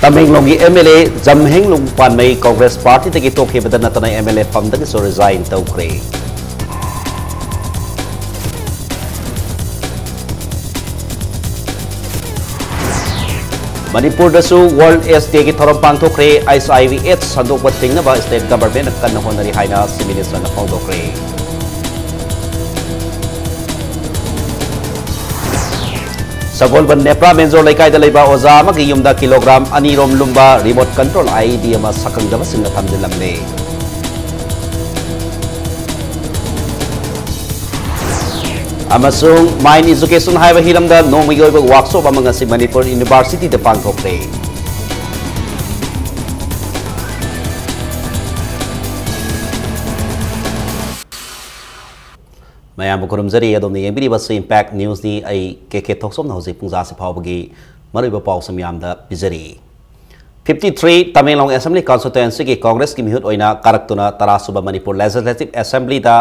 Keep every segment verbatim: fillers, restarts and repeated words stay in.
ꯇꯃꯦꯡꯂꯣꯡꯒꯤ M L ꯑꯦ ꯖꯝꯍꯦꯡꯂꯨꯡ ꯄꯥꯟꯃꯩ ꯀꯣꯡꯒ꯭ꯔꯦꯁ ꯄꯥꯔꯇꯤꯗꯒꯤ ꯇꯣꯛꯈꯤꯕꯗ ꯅꯠꯇꯅ M L A ꯐꯝꯗꯒꯤꯁꯨ ꯔꯤꯖꯥꯏꯟ ꯇꯧꯈ꯭ꯔꯦ꯫ ꯃꯅꯤꯄꯨꯔꯗꯁꯨ ꯋꯥꯔꯜꯗ ꯑꯦꯗꯁ ꯗꯦꯒꯤ ꯊꯧꯔꯝ ꯄꯥꯡꯊꯣꯛꯈ꯭ꯔꯦ꯫ ꯑꯩꯆ ꯑꯥꯏ ꯚꯤ ꯑꯦꯗꯁ ꯁꯟꯗꯣꯛꯄ ꯊꯤꯡꯅꯕ ꯁ꯭ꯇꯦꯠ ꯒꯚꯔꯟꯃꯦꯟꯠꯅ ꯀꯟꯅ ꯍꯣꯠꯅꯔꯤ ꯍꯥꯏꯅ ꯆꯤꯐ ꯃꯤꯅꯤꯁꯇꯔꯅ ꯐꯣꯡꯗꯣꯛꯈ꯭ꯔꯦ꯫ ꯁꯒꯣꯜꯕꯟ ꯅꯦꯄ꯭ꯔꯥ ꯃꯦꯟꯖꯣꯔ ꯂꯩꯀꯥꯏꯗ ꯂꯩꯕ ꯑꯣꯖꯥ ꯑꯃꯒꯤ ꯌꯨꯝꯗ ꯀꯤꯂꯣꯒ꯭ꯔꯥꯝ ꯑꯅꯤꯔꯣꯝ ꯂꯨꯝꯕ ꯔꯤꯃꯣꯠ ꯀꯟꯇ꯭ꯔꯣꯜ ꯑꯥꯏ ꯏ ꯗꯤ ꯑꯃ ꯁꯛꯈꯪꯗꯕꯁꯤꯡꯅ ꯊꯝꯖꯤꯜꯂꯝꯂꯦ꯫ ꯑꯃꯁꯨꯡ ꯃꯥꯏꯟ ꯏꯖꯨꯀꯦꯁꯟ ꯍꯥꯏꯕ ꯍꯤꯔꯝꯗ ꯅꯣꯡꯃꯒꯤ ꯑꯣꯏꯕ ꯋꯥꯛꯁꯣꯞ ꯑꯃ ꯉꯁꯤ ꯃꯅꯤꯄꯨꯔ ꯌꯨꯅꯤꯚꯔꯁꯤꯇꯤꯗ ꯄꯥꯡꯊꯣꯛꯈ꯭ꯔꯦ꯫ ꯃꯌꯥꯝꯕꯨ ꯈꯨꯔꯨꯝꯖꯔꯤ꯫ ꯑꯗꯣꯝꯅ ꯌꯦꯡꯕꯤꯔꯤꯕꯁꯤ ꯏꯝꯄꯦꯛ ꯅ꯭ꯌꯨꯁꯅꯤ꯫ ꯑꯩ ꯀꯦ ꯀꯦ ꯊꯣꯛꯆꯣꯝꯅ ꯍꯧꯖꯤꯛ ꯄꯨꯡꯖꯥꯁꯤ ꯐꯥꯎꯕꯒꯤ ꯃꯔꯨꯑꯣꯏꯕ ꯄꯥꯎꯁꯤꯡ ꯃꯌꯥꯝꯗ ꯄꯤꯖꯔꯤ꯫ ꯐꯤꯐꯇꯤ ꯊ꯭ꯔꯤ ꯇꯃꯦꯡꯂꯣꯡ ꯑꯦꯁꯦꯝꯕ꯭ꯂꯤ ꯀꯟꯁꯇꯤꯇ꯭ꯋꯦꯟꯁꯤꯒꯤ ꯀꯣꯡꯒ꯭ꯔꯦꯁꯀꯤ ꯃꯤꯍꯨꯠ ꯑꯣꯏꯅ ꯀꯥꯔꯛꯇꯨꯅ ꯇꯔꯥꯁꯨꯕ ꯃꯅꯤꯄꯨꯔ ꯂꯦꯖꯤꯁꯂꯦꯇꯤꯚ ꯑꯦꯁꯦꯝꯕ꯭ꯂꯤꯗ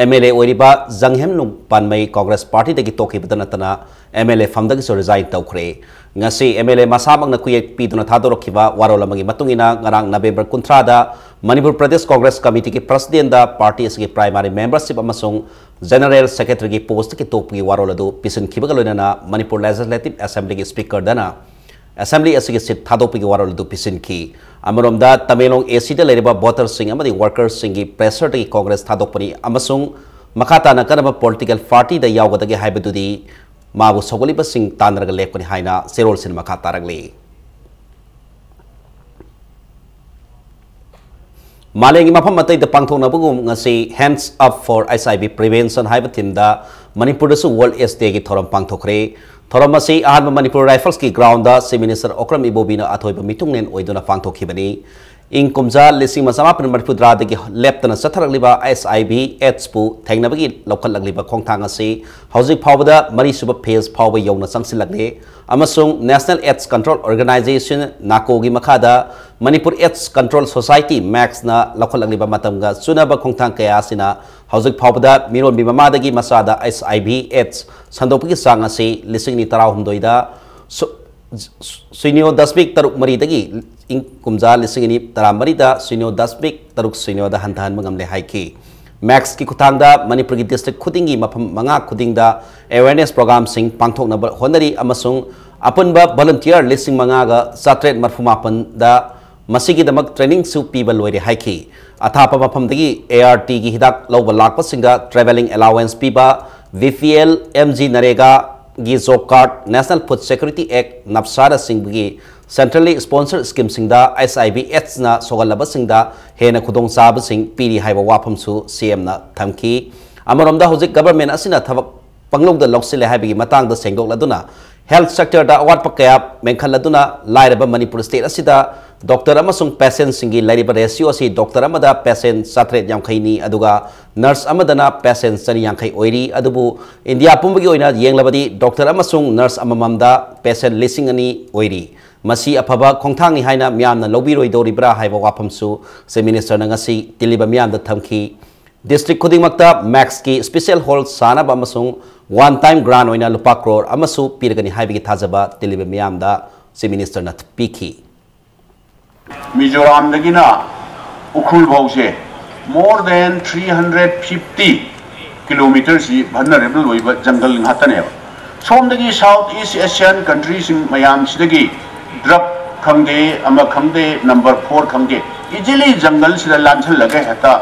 ꯑꯦꯝ ꯑꯦꯜ ꯑꯦ ꯑꯣꯏꯔꯤꯕ ꯖꯪꯍꯦꯝꯂꯨꯡ ꯄꯥꯟꯃꯩ ꯀꯣꯡꯒ꯭ꯔꯦꯁ ꯄꯥꯔꯇꯤꯗꯒꯤ ꯇꯣꯛꯈꯤꯕꯇ ꯅꯠꯇꯅ ꯑꯦꯝ ꯑꯦꯜ ꯑꯦ ꯐꯝꯗꯒꯤꯁꯨ ꯔꯤꯖꯥꯏꯟ ꯇꯧꯈ꯭ꯔꯦ꯫ ꯉꯁꯤ ꯑꯦꯝ ꯑꯦꯜ ꯑꯦ ꯃꯁꯥꯃꯛꯅ ꯈꯨꯌꯦꯛ ꯄꯤꯗꯨꯅ ꯊꯥꯗꯣꯔꯛꯈꯤꯕ ꯋꯥꯔꯣꯜ ꯑꯃꯒꯤ ꯃꯇꯨꯡ ꯏꯟꯅ ꯉꯔꯥꯡ ꯅꯕꯦꯝꯕꯔ ꯀꯨꯟꯊ꯭ꯔꯥꯗ ꯃꯅꯤꯄꯨꯔ ꯄ꯭ꯔꯗꯦꯁ ꯀꯣꯡꯒ꯭ꯔꯦꯁ ꯀꯃꯤꯇꯤꯒꯤ ꯄ꯭ꯔꯁꯤꯗꯦꯟꯗ ꯄꯥꯔꯇꯤ ꯑꯁꯤꯒꯤ ꯄ꯭ꯔꯥꯏꯃꯥꯔꯤ ꯃꯦꯝꯕꯔꯁꯤꯞ ꯑꯃꯁꯨꯡ ꯖꯦꯅꯔꯦꯜ ꯁꯦꯀ꯭ꯔꯦꯇꯔꯤꯒꯤ ꯄꯣꯁꯇꯒꯤ ꯇꯣꯛꯄꯒꯤ ꯋꯥꯔꯣꯜ ꯑꯗꯨ ꯄꯤꯁꯤꯟꯈꯤꯕꯒ ꯂꯣꯏꯅꯅ ꯃꯅꯤꯄꯨꯔ ꯂꯦꯖꯤꯁꯂꯦꯇꯤꯚ ꯑꯦꯁꯦꯝꯕ꯭ꯂꯤꯒꯤ ꯁ꯭ꯄꯤꯀꯔꯗꯅ ꯑꯦꯁꯦꯝꯕ꯭ꯂꯤ ꯑꯁꯤꯒꯤ ꯁꯤꯠ ꯊꯥꯗꯣꯛꯄꯒꯤ ꯋꯥꯔꯣꯜ ꯑꯗꯨ ꯄꯤꯁꯤꯟꯈꯤ꯫ ꯑꯃꯔꯣꯝꯗ ꯇꯃꯦꯡꯂꯣꯡ ꯑꯦ ꯁꯤꯗ ꯂꯩꯔꯤꯕ ꯚꯣꯇꯔꯁꯤꯡ ꯑꯃꯗꯤ ꯋꯥꯔꯀꯔꯁꯤꯡꯒꯤ ꯄ꯭ꯔꯦꯁꯔꯗꯒꯤ ꯀꯣꯡꯒ꯭ꯔꯦꯁ ꯊꯥꯗꯣꯛꯄꯅꯤ ꯑꯃꯁꯨꯡ ꯃꯈꯥ ꯇꯥꯅ ꯀꯔꯝꯕ ꯄꯣꯂꯤꯇꯤꯀꯦꯜ ꯄꯥꯔꯇꯤꯗ ꯌꯥꯎꯒꯗꯒꯦ ꯍꯥꯏꯕꯗꯨꯗꯤ ꯃꯥꯕꯨ ꯁꯧꯒꯠꯂꯤꯕꯁꯤꯡ ꯇꯥꯟꯅꯔꯒ ꯂꯦꯞꯀꯅꯤ ꯍꯥꯏꯅ ꯆꯦꯔꯣꯜꯁꯤꯅ ꯃꯈꯥ ꯇꯥꯔꯛꯂꯤ꯫ ꯃꯥꯂꯦꯝꯒꯤ ꯃꯐꯝ ꯑꯇꯩꯗ ꯄꯥꯡꯊꯣꯛꯅꯕꯒꯨꯝ ꯉꯁꯤ Hands Up for H I V Prevention ꯍꯥꯏꯕ ꯊꯤꯝꯗ ꯃꯅꯤꯄꯨꯔꯗꯁꯨ ꯋꯥꯔꯜꯗ ꯑꯦꯗꯁ ꯗꯦꯒꯤ ꯊꯧꯔꯝ ꯄꯥꯡꯊꯣꯛꯈ꯭ꯔꯦ꯫ ꯊꯧꯔꯝ ꯑꯁꯤ ꯑꯍꯥꯟꯕ ꯃꯅꯤꯄꯨꯔ ꯔꯥꯏꯐꯜꯁꯀꯤ ꯒ꯭ꯔꯥꯎꯟꯗ ꯆꯤꯐ ꯃꯤꯅꯤꯁꯇꯔ ꯑꯣꯀ꯭ꯔꯝ ꯏꯕꯣꯕꯤꯅ ꯑꯊꯣꯏꯕ ꯃꯤꯊꯨꯡꯂꯦꯟ ꯑꯣꯏꯗꯨꯅ ꯄꯥꯡꯊꯣꯛꯈꯤꯕꯅꯤ꯫ ꯏꯪ ꯀꯨꯝꯖꯥ ꯂꯤꯁꯤꯡ ꯑꯃ ꯆꯃꯥꯄꯟ ꯃꯔꯤꯐꯨꯇꯔꯥꯗꯒꯤ ꯂꯦꯞꯇꯅ ꯆꯠꯊꯔꯛꯂꯤꯕ H I V ꯑꯦꯗꯁꯄꯨ ꯊꯦꯡꯅꯕꯒꯤ ꯂꯧꯈꯠꯂꯛꯂꯤꯕ ꯈꯣꯡꯊꯥꯡ ꯑꯁꯤ ꯍꯧꯖꯤꯛ ꯐꯥꯎꯕꯗ ꯃꯔꯤꯁꯨꯕ ꯐꯦꯖ ꯐꯥꯎꯕ ꯌꯧꯅ ꯆꯪꯁꯤꯜꯂꯛꯂꯦ ꯑꯃꯁꯨꯡ National AIDS Control Organisation, ꯅꯥꯀꯣꯒꯤ ꯃꯈꯥꯗ ꯃꯅꯤꯄꯨꯔ AIDS Control Society, ꯃꯦꯛꯁꯅ ꯂꯧꯈꯠꯂꯛꯂꯤꯕ ꯃꯇꯝꯒ ꯆꯨꯅꯕ ꯈꯣꯡꯊꯥꯡ ꯀꯌꯥ ꯑꯁꯤꯅ ꯍꯧꯖꯤꯛ ꯐꯥꯎꯕꯗ ꯃꯤꯔꯣꯟꯕꯤ ꯃꯃꯥꯗꯒꯤ ꯃꯆꯥꯗ H I V AIDS ꯁꯟꯗꯣꯛꯄꯒꯤ ꯆꯥꯡ ꯑꯁꯤ ꯂꯤꯁꯤꯡ ꯑꯅꯤ ꯇꯔꯥꯍꯨꯝꯗꯣꯏꯗ ꯁꯨ-, ꯁꯤꯅꯣ ꯗꯁꯃꯤꯛ ꯇꯔꯨꯛ ꯃꯔꯤꯗꯒꯤ ꯏꯪ ꯀꯨꯝꯖꯥ ꯂꯤꯁꯤꯡ ꯑꯅꯤ ꯇꯔꯥꯃꯔꯤꯗ ꯁꯤꯅꯣ ꯗꯁꯃꯤꯛ ꯇꯔꯨꯛ ꯁꯤꯅꯣꯗ ꯍꯟꯊꯍꯟꯕ ꯉꯝꯂꯦ ꯍꯥꯏꯈꯤ꯫ ꯃꯦꯛꯁꯀꯤ ꯈꯨꯠꯊꯥꯡꯗ ꯃꯅꯤꯄꯨꯔꯒꯤ ꯗꯤꯁꯇ꯭ꯔꯤꯛ ꯈꯨꯗꯤꯡꯒꯤ ꯃꯐꯝ ꯃꯉꯥ ꯈꯨꯗꯤꯡꯗ ꯑꯦꯋꯦꯔꯅꯦꯁ ꯄ꯭ꯔꯣꯒ꯭ꯔꯥꯝꯁꯤꯡ ꯄꯥꯡꯊꯣꯛꯅꯕ ꯍꯣꯠꯅꯔꯤ ꯑꯃꯁꯨꯡ ꯑꯄꯨꯟꯕ ꯚꯣꯂꯨꯟꯇꯤꯌꯔ ꯂꯤꯁꯤꯡ ꯃꯉꯥꯒ ꯆꯥꯇ꯭ꯔꯦꯠ ꯃꯔꯐꯨ ꯃꯥꯄꯟꯗ ꯃꯁꯤꯒꯤꯗꯃꯛ ꯇ꯭ꯔꯦꯅꯤꯡꯁꯨ ꯄꯤꯕ ꯂꯣꯏꯔꯦ ꯍꯥꯏꯈꯤ꯫ ꯑꯊꯥꯞꯄ ꯃꯐꯝꯗꯒꯤ ꯑꯦ ꯑꯥꯔ ꯇꯤꯒꯤ ꯍꯤꯗꯥꯛ ꯂꯧꯕ ꯂꯥꯛꯄꯁꯤꯡꯗ ꯇ꯭ꯔꯦꯚꯦꯂꯤꯡ ꯑꯦꯂꯥꯋꯦꯟꯁ ꯄꯤꯕ, V P L, M G ꯅꯔꯦꯒꯥꯒꯤ job card, national food security act, ꯅꯞꯁꯥꯅꯆꯤꯡꯕꯒꯤ ꯁꯦꯟꯇ꯭ꯔꯦꯜꯂꯤ ꯁ꯭ꯄꯣꯟꯁꯔ ꯁ꯭ꯀꯤꯝꯁꯤꯡꯗ ꯑꯩꯆ ꯑꯥꯏ ꯚꯤ ꯑꯦꯗꯁꯅ ꯁꯣꯛꯍꯜꯂꯕꯁꯤꯡꯗ ꯍꯦꯟꯅ ꯈꯨꯗꯣꯡꯆꯥꯕꯁꯤꯡ ꯄꯤꯔꯤ ꯍꯥꯏꯕ ꯋꯥꯐꯝꯁꯨ ꯁꯤ ꯑꯦꯝꯅ ꯊꯝꯈꯤ꯫ ꯑꯃꯔꯣꯝꯗ ꯍꯧꯖꯤꯛ ꯒꯚꯔꯟꯃꯦꯟꯠ ꯑꯁꯤꯅ ꯊꯕꯛ ꯄꯪꯂꯧꯗ ꯂꯧꯁꯤꯜꯂꯦ ꯍꯥꯏꯕꯒꯤ ꯃꯇꯥꯡꯗ ꯁꯦꯡꯗꯣꯛꯂꯗꯨꯅ, ꯍꯦꯜꯊ ꯁꯦꯛꯇꯔꯗ ꯑꯋꯥꯠꯄ ꯀꯌꯥ ꯃꯦꯟꯈꯠꯂꯗꯨꯅ ꯂꯥꯏꯔꯕ ꯃꯅꯤꯄꯨꯔ ꯁ꯭ꯇꯦꯠ ꯑꯁꯤꯗ ꯗꯣꯛꯇꯔ ꯑꯃꯁꯨꯡ ꯄꯦꯁꯦꯟꯠꯁꯤꯡꯒꯤ ꯂꯩꯔꯤꯕ ꯔꯦꯁꯤꯑꯣ ꯑꯁꯤ ꯗꯣꯛꯇꯔ ꯑꯃꯗ ꯄꯦꯁꯦꯟꯠ ꯆꯥꯇ꯭ꯔꯦꯠ ꯌꯥꯡꯈꯩꯅꯤ, ꯑꯗꯨꯒ ꯅꯔꯁ ꯑꯃꯗꯅ ꯄꯦꯁꯦꯟꯠ ꯆꯅꯤ ꯌꯥꯡꯈꯩ ꯑꯣꯏꯔꯤ꯫ ꯑꯗꯨꯕꯨ ꯏꯟꯗꯤꯌꯥ ꯄꯨꯝꯕꯒꯤ ꯑꯣꯏꯅ ꯌꯦꯡꯂꯕꯗꯤ ꯗꯣꯛꯇꯔ ꯑꯃꯁꯨꯡ ꯅꯔꯁ ꯑꯃꯃꯝꯗ ꯄꯦꯁꯦꯟꯠ ꯂꯤꯁꯤꯡ ꯑꯅꯤ ꯑꯣꯏꯔꯤ꯫ ꯃꯁꯤ ꯑꯐꯕ ꯈꯣꯡꯊꯥꯡꯅꯤ ꯍꯥꯏꯅ ꯃꯤꯌꯥꯝꯅ ꯂꯧꯕꯤꯔꯣꯏꯗꯧꯔꯤꯕ꯭ꯔꯥ ꯍꯥꯏꯕ ꯋꯥꯐꯝꯁꯨ ꯆꯤꯐ ꯃꯤꯅꯤꯁꯇꯔꯅ ꯉꯁꯤ ꯇꯤꯜꯂꯤꯕ ꯃꯤꯌꯥꯝꯗ ꯊꯝꯈꯤ꯫ ꯗꯤꯁꯇ꯭ꯔꯤꯛ ꯈꯨꯗꯤꯡꯃꯛꯇ ꯃꯦꯛꯁꯀꯤ ꯁ꯭ꯄꯦꯁꯦꯜ ꯍꯣꯜ ꯁꯥꯅꯕ ꯑꯃꯁꯨꯡ ꯋꯥꯟ ꯇꯥꯏꯝ ꯒ꯭ꯔꯥꯟ ꯑꯣꯏꯅ ꯂꯨꯄꯥ ꯀ꯭ꯔꯣꯔ ꯑꯃꯁꯨ ꯄꯤꯔꯒꯅꯤ ꯍꯥꯏꯕꯒꯤ ꯊꯥꯖꯕ ꯇꯤꯜꯂꯤꯕ ꯃꯤꯌꯥꯝꯗ ꯆꯤꯐ ꯃꯤꯅꯤꯁꯇꯔꯅ ꯄꯤꯈꯤ꯫ ꯃꯤꯖꯣꯔꯥꯝꯗꯒꯤꯅ Ukhrul ꯐꯥꯎꯁꯦ more than three hundred fifty kilometres ꯁꯤ ꯚꯜꯅꯔꯦꯕꯜ ꯑꯣꯏꯕ ꯖꯪꯒꯜ ꯉꯥꯛꯇꯅꯦꯕ꯫ ꯁꯣꯝꯗꯒꯤ ꯁꯥꯎꯠ ꯏꯁ ꯑꯦꯁꯤꯌꯥꯟ ꯀꯟꯇ꯭ꯔꯤꯁꯤꯡ ꯃꯌꯥꯝꯁꯤꯗꯒꯤ ꯗ꯭ꯔꯒ ꯈꯪꯗꯦ, ꯑꯃ ꯈꯪꯗꯦ, ꯅꯝꯕꯔ ꯐꯣꯔ ꯈꯪꯗꯦ, ꯏꯖꯤꯂꯤ ꯖꯪꯒꯜꯁꯤꯗ ꯂꯥꯟꯁꯜꯂꯒ ꯍꯦꯛꯇ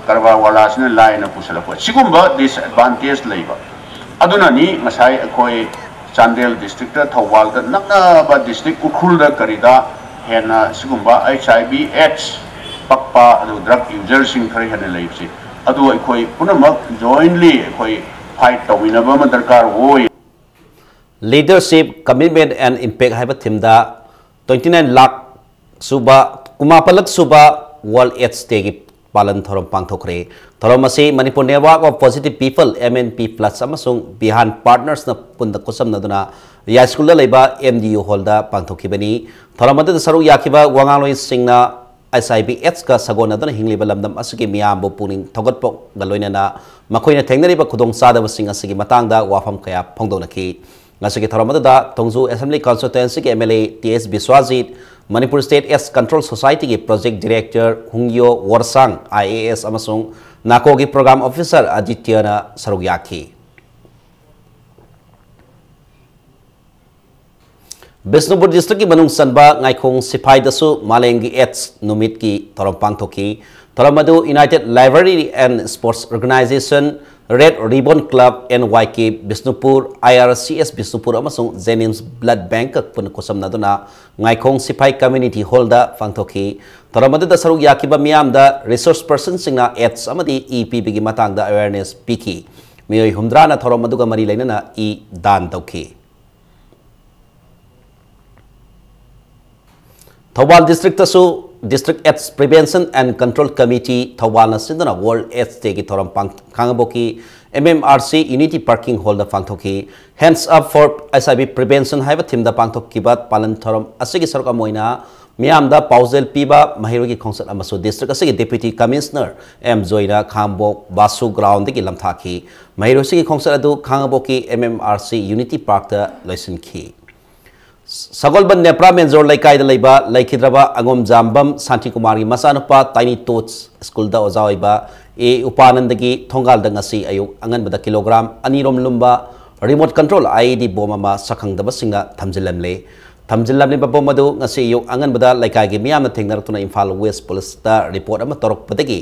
ꯀꯔꯕꯥꯔ ꯋꯥꯂꯥꯁꯤꯅ ꯂꯥꯏꯅ ꯄꯨꯁꯜꯂꯛꯄ, ꯁꯤꯒꯨꯝꯕ ꯗꯤꯁꯑꯦꯗꯚꯥꯟꯇꯦꯖ ꯂꯩꯕ꯫ ꯑꯗꯨꯅꯅꯤ ꯉꯁꯥꯏ ꯑꯩꯈꯣꯏ ꯆꯥꯟꯗꯦꯜ ꯗꯤꯁꯇ꯭ꯔꯤꯛꯇ, ꯊꯧꯕꯥꯜꯗ, ꯅꯛꯅꯕ ꯗꯤꯁꯇ꯭ꯔꯤꯛ ꯎꯈ꯭ꯔꯨꯜꯗ ꯀꯔꯤꯗ ꯍꯦꯟꯅ ꯁꯤꯒꯨꯝꯕ ꯑꯩꯆ ꯑꯥꯏ ꯚꯤ ꯑꯦꯗꯁ ꯄꯛꯄ, ꯑꯗꯨꯒ ꯗ꯭ꯔꯒ ꯌꯨꯖꯔꯁꯤꯡ ꯈꯔ ꯍꯦꯟꯅ ꯂꯩꯕꯁꯤ, ꯑꯗꯨ ꯑꯩꯈꯣꯏ ꯄꯨꯝꯅꯃꯛ ꯖꯣꯏꯟꯂꯤ ꯑꯩꯈꯣꯏ ꯐꯥꯏꯠ ꯇꯧꯃꯤꯟꯅꯕ ꯑꯃ ꯗꯔꯀꯥꯔ ꯑꯣꯏ꯫ Leadership, Commitment and Impact ꯍꯥꯏꯕ ꯊꯤꯝꯗ ꯇ꯭ꯋꯦꯟꯇꯤ ꯅꯥꯏꯟ ꯂꯥꯛ ꯁꯨꯕ, ꯀꯨꯟꯃꯥꯄꯜꯂꯛ ꯁꯨꯕ ꯋꯥꯔꯜꯗ ꯑꯦꯗꯁ ꯗꯦꯒꯤ ꯄꯥꯂꯟ ꯊꯧꯔꯝ ꯄꯥꯡꯊꯣꯛꯈ꯭ꯔꯦ꯫ ꯊꯧꯔꯝ ꯑꯁꯤ Manipur network of positive people, M N P plus, ꯑꯃꯁꯨꯡ ꯕꯤꯍꯥꯟ ꯄꯥꯔꯠꯅꯔꯁꯅ ꯄꯨꯟꯅ ꯈꯨꯠꯁꯝꯅꯗꯨꯅ ꯌꯥꯏꯁ꯭ꯀꯨꯜꯗ ꯂꯩꯕ ꯑꯦꯝ ꯗꯤ ꯌꯨ ꯍꯣꯜꯗ ꯄꯥꯡꯊꯣꯛꯈꯤꯕꯅꯤ꯫ ꯊꯧꯔꯝ ꯑꯗꯨꯗ ꯁꯔꯨꯛ ꯌꯥꯈꯤꯕ ꯋꯥ ꯉꯥꯡꯂꯣꯏꯁꯤꯡꯅ ꯑꯩꯆ ꯑꯥꯏ ꯚꯤ ꯑꯦꯗꯁꯀ ꯁꯥꯒꯣꯟꯅꯗꯨꯅ ꯍꯤꯡꯂꯤꯕ ꯂꯝꯗꯝ ꯑꯁꯤꯒꯤ ꯃꯤꯌꯥꯝꯕꯨ ꯄꯨꯛꯅꯤꯡ ꯊꯧꯒꯠꯄꯒ ꯂꯣꯏꯅꯅ ꯃꯈꯣꯏꯅ ꯊꯦꯡꯅꯔꯤꯕ ꯈꯨꯗꯣꯡꯆꯥꯗꯕꯁꯤꯡ ꯑꯁꯤꯒꯤ ꯃꯇꯥꯡꯗ ꯋꯥꯐꯝ ꯀꯌꯥ ꯐꯣꯡꯗꯣꯛꯅꯈꯤ꯫ ꯉꯁꯤꯒꯤ ꯊꯧꯔꯝ ꯑꯗꯨꯗ ꯊꯣꯡꯖꯨ Assembly Constituencyꯒꯤ MLA Th Biswajit, Manipur State AIDS Control Societyꯒꯤ Project Director ꯍꯨꯡꯌꯣ ꯋꯣꯔꯁꯥꯡ IAS ꯑꯃꯁꯨꯡ NACOꯒꯤ Program Officer ꯑꯗꯤꯇ꯭ꯌꯅ ꯁꯔꯨꯛ ꯌꯥꯈꯤ꯫ ꯕꯤꯁꯅꯨꯄꯨꯔ districtꯀꯤ ꯃꯅꯨꯡ ꯆꯟꯕ ꯉꯥꯏꯈꯣꯡ ꯁꯤꯐꯥꯏꯗꯁꯨ ꯃꯥꯂꯦꯝꯒꯤ AIDS ꯅꯨꯃꯤꯠꯀꯤ ꯊꯧꯔꯝ ꯄꯥꯡꯊꯣꯛꯈꯤ꯫ ꯊꯧꯔꯝ ꯑꯗꯨ United Library and Sports Organization, Red Ribbon Club, NYK Bishnupur, IRCS Bishnupur ꯑꯃꯁꯨꯡ JNIMS Blood Bankꯀ ꯄꯨꯟꯅ ꯈꯨꯠꯁꯝꯅꯗꯨꯅ ꯉꯥꯏꯈꯣꯡ ꯁꯤꯐꯥꯏ Community Hallꯗ ꯄꯥꯡꯊꯣꯛꯈꯤ꯫ ꯊꯧꯔꯝ ꯑꯗꯨꯗ ꯁꯔꯨꯛ ꯌꯥꯈꯤꯕ ꯃꯤꯌꯥꯝꯗ resource personꯁꯤꯡꯅ AIDS ꯑꯃꯗꯤ ꯏ ꯄꯤꯕꯒꯤ ꯃꯇꯥꯡꯗ awareness ꯄꯤꯈꯤ꯫ ꯃꯤꯑꯣꯏ ꯍꯨꯝꯗ꯭ꯔꯥꯅ ꯊꯧꯔꯝ ꯑꯗꯨꯒ ꯃꯔꯤ ꯂꯩꯅꯅ ꯏ ꯗꯥꯟ ꯇꯧꯈꯤ꯫ Thoubal districtꯇꯁꯨ District AIDS Prevention and Control Committee ꯊꯧꯕꯥꯜꯅ ꯁꯤꯟꯗꯨꯅ World AIDS Dayꯒꯤ ꯊꯧꯔꯝ ꯄꯥꯡ-, ꯈꯥꯡꯉꯕꯣꯛꯀꯤ MMRC Unity Parking Hallꯗ ꯄꯥꯡꯊꯣꯛꯈꯤ꯫ Hands Up for HIV Prevention ꯍꯥꯏꯕ themeꯗ ꯄꯥꯡꯊꯣꯛꯈꯤꯕ ꯄꯥꯂꯟ ꯊꯧꯔꯝ ꯑꯁꯤꯒꯤ ꯁꯔꯨꯛ ꯑꯃ ꯑꯣꯏꯅ ꯃꯤꯌꯥꯝꯗ ꯄꯥꯎꯖꯦꯜ ꯄꯤꯕ, ꯃꯍꯩꯔꯣꯏꯒꯤ ꯈꯣꯡꯆꯠ ꯑꯃꯁꯨ district ꯑꯁꯤꯒꯤ Deputy Commissioner ꯑꯦꯝ ꯖꯣꯏꯅ ꯈꯥꯡꯉꯕꯣꯛ ꯕꯥꯁꯨ groundꯗꯒꯤ ꯂꯝꯊꯥꯈꯤ꯫ ꯃꯍꯩꯔꯣꯏꯁꯤꯡꯒꯤ ꯈꯣꯡꯆꯠ ꯑꯗꯨ ꯈꯥꯡꯉꯕꯣꯛꯀꯤ MMRC Unity Parkꯇ ꯂꯣꯏꯁꯤꯟꯈꯤ꯫ ꯁꯒꯣꯜꯕꯟ ꯅꯦꯄ꯭ꯔꯥ ꯃꯦꯟꯖꯣꯔ ꯂꯩꯀꯥꯏꯗ ꯂꯩꯕ ꯂꯩꯈꯤꯗ꯭ꯔꯕ ꯑꯉꯣꯝꯖꯥꯝꯕꯝ ꯁꯥꯟꯇꯤꯀꯨꯃꯥꯔꯒꯤ ꯃꯆꯥꯅꯨꯄꯥ ꯇꯥꯏꯅꯤ ꯇꯣꯠꯁ ꯁ꯭ꯀꯨꯜꯗ ꯑꯣꯖꯥ ꯑꯣꯏꯕ ꯑꯦ ꯎꯄꯥꯅꯟꯗꯒꯤ ꯊꯣꯡꯒꯥꯜꯗ ꯉꯁꯤ ꯑꯌꯨꯛ ꯑꯉꯟꯕꯗ ꯀꯤꯂꯣꯒ꯭ꯔꯥꯝ ꯑꯅꯤꯔꯣꯝ ꯂꯨꯝꯕ remote control IED bomb ꯑꯃ ꯁꯛꯈꯪꯗꯕꯁꯤꯡꯅ ꯊꯝꯖꯤꯜꯂꯝꯂꯦ꯫ ꯊꯝꯖꯤꯜꯂꯝꯂꯤꯕ bomb ꯑꯗꯨ ꯉꯁꯤ ꯑꯌꯨꯛ ꯑꯉꯟꯕꯗ ꯂꯩꯀꯥꯏꯒꯤ ꯃꯤꯌꯥꯝꯅ ꯊꯦꯡꯅꯔꯛꯇꯨꯅ ꯏꯝꯐꯥꯜ West Policeꯇ report ꯑꯃ ꯇꯧꯔꯛꯄꯗꯒꯤ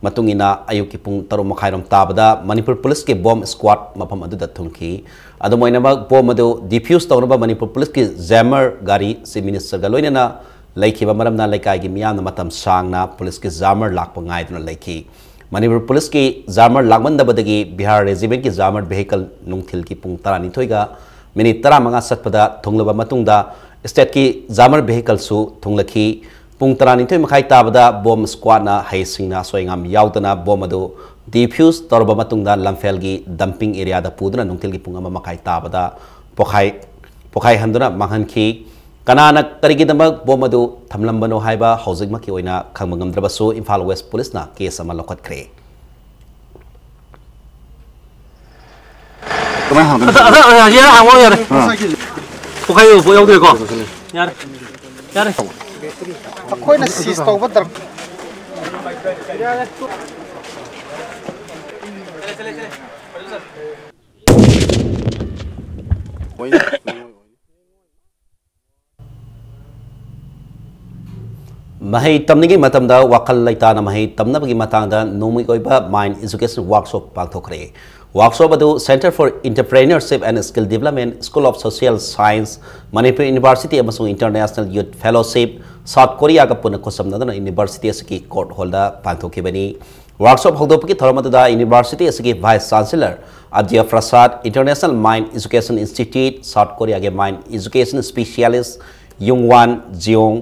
ꯃꯇꯨꯡ ꯏꯟꯅ ꯑꯌꯨꯛꯀꯤ ꯄꯨꯡ ꯇꯔꯨꯛ ꯃꯈꯥꯏꯔꯣꯝ ꯇꯥꯕꯗ ꯃꯅꯤꯄꯨꯔ ꯄꯨꯂꯤꯁꯀꯤ bomb squad ꯃꯐꯝ ꯑꯗꯨꯗ ꯊꯨꯡꯈꯤ꯫ ꯑꯗꯨꯝ ꯑꯣꯏꯅꯃꯛ, bomb ꯑꯗꯨ defuse ꯇꯧꯅꯕ ꯃꯅꯤꯄꯨꯔ ꯄꯨꯂꯤꯁꯀꯤ Jammer ꯒꯥꯔꯤ Chief Ministerꯒ ꯂꯣꯏꯅꯅ ꯂꯩꯈꯤꯕ ꯃꯔꯝꯅ ꯂꯩꯀꯥꯏꯒꯤ ꯃꯤꯌꯥꯝꯅ ꯃꯇꯝ ꯁꯥꯡꯅ ꯄꯨꯂꯤꯁꯀꯤ Jammer ꯂꯥꯛꯄ ꯉꯥꯏꯗꯨꯅ ꯂꯩꯈꯤ꯫ ꯃꯅꯤꯄꯨꯔ ꯄꯨꯂꯤꯁꯀꯤ Jammer ꯂꯥꯛꯃꯟꯗꯕꯗꯒꯤ ꯕꯤꯍꯥꯔ Regimentꯀꯤ Jammer vehicle ꯅꯨꯡꯊꯤꯜꯒꯤ ꯄꯨꯡ ꯇꯔꯥꯅꯤꯊꯣꯏꯒ minute ꯇꯔꯥꯃꯉꯥ ꯆꯠꯄꯗ ꯊꯨꯡꯂꯕ ꯃꯇꯨꯡꯗ stateꯀꯤ Jammer vehicleꯁꯨ ꯊꯨꯡꯂꯈꯤ꯫ ꯄꯨꯡ ꯇꯔꯥꯅꯤꯊꯣꯏ ꯃꯈꯥꯏ ꯇꯥꯕꯗ bomb squadꯅ ꯍꯩꯁꯤꯡꯅ ꯑꯁꯣꯏ ꯑꯉꯥꯝ ꯌꯥꯎꯗꯅ bomb ꯑꯗꯨ defuse ꯇꯧꯔꯕ ꯃꯇꯨꯡꯗ ꯂꯝꯐꯦꯜꯒꯤ dumping areaꯗ ꯄꯨꯗꯨꯅ ꯅꯨꯡꯊꯤꯜꯒꯤ ꯄꯨꯡ ꯑꯃ ꯃꯈꯥꯏ ꯇꯥꯕꯗ ꯄꯣꯈꯥꯏ, ꯄꯣꯈꯥꯏꯍꯟꯗꯨꯅ ꯃꯥꯡꯍꯟꯈꯤ꯫ ꯀꯅꯥꯅ ꯀꯔꯤꯒꯤꯗꯃꯛ bomb ꯑꯗꯨ ꯊꯝꯂꯝꯕꯅꯣ ꯍꯥꯏꯕ ꯍꯧꯖꯤꯛꯃꯛꯀꯤ ꯑꯣꯏꯅ ꯈꯪꯕ ꯉꯝꯗ꯭ꯔꯕꯁꯨ, ꯏꯝꯐꯥꯜ West Policeꯅ case ꯑꯃ ꯂꯧꯈꯠꯈ꯭ꯔꯦ꯫ ꯀꯃꯥꯏꯅ ꯍꯥꯡꯗꯣꯏꯅꯣ? ꯑꯗ, ꯑꯗ, ꯑ, ꯌꯥꯔꯦ, ꯍꯥꯡꯉꯣ, ꯌꯥꯔꯦ꯫ ꯑꯥ꯫ ꯄꯨꯈꯥꯏ ꯄꯣꯠ ꯌꯥꯎꯗ꯭ꯔꯦꯀꯣ? ꯌꯥꯔꯦ, ꯌꯥꯔꯦ꯫ ꯑꯩꯈꯣꯏꯅ ꯁꯤꯁ ꯇꯧꯕ ꯗꯔꯀꯥꯔ꯫ ꯃꯍꯩ ꯇꯝꯂꯤꯉꯩ ꯃꯇꯝꯗ ꯋꯥꯈꯜ ꯂꯩꯇꯥꯅ ꯃꯍꯩ ꯇꯝꯅꯕꯒꯤ ꯃꯇꯥꯡꯗ ꯅꯣꯡꯃꯒꯤ ꯑꯣꯏꯕ ꯃꯥꯏꯟ ꯑꯦꯖꯨꯀꯦꯁꯟ ꯋꯥꯔꯛꯁꯣꯞ ꯄꯥꯡꯊꯣꯛꯈ꯭ꯔꯦ꯫ ꯋꯥꯔꯛꯁꯣꯞ ꯑꯗꯨ Centre for Entrepreneurship and Skill Development, School of Social Science, Manipur University ꯑꯃꯁꯨꯡ International Youth Fellowship, South Korea ꯒ ꯄꯨꯟꯅ ꯈꯨꯠꯁꯝꯅꯗꯨꯅ ꯌꯨꯅꯤꯚꯔꯁꯤꯇꯤ ꯑꯁꯤꯒꯤ ꯀꯣꯔꯠ ꯍꯣꯜꯗ ꯄꯥꯡꯊꯣꯛꯈꯤꯕꯅꯤ꯫ ꯋꯥꯔꯛꯁꯣꯞ ꯍꯧꯗꯣꯛꯄꯒꯤ ꯊꯧꯔꯝ ꯑꯗꯨꯗ ꯌꯨꯅꯤꯚꯔꯁꯤꯇꯤ ꯑꯁꯤꯒꯤ vice chancellor Adya Prasad, International Mind Education Institute, South Korea ꯒꯤ ꯃꯥꯏꯟ ꯑꯦꯖꯨꯀꯦꯁꯟ ꯁ꯭ꯄꯦꯁꯤꯌꯦꯂꯤꯁ ꯌꯨꯡꯋꯥꯟ ꯖꯤꯌꯣꯡ,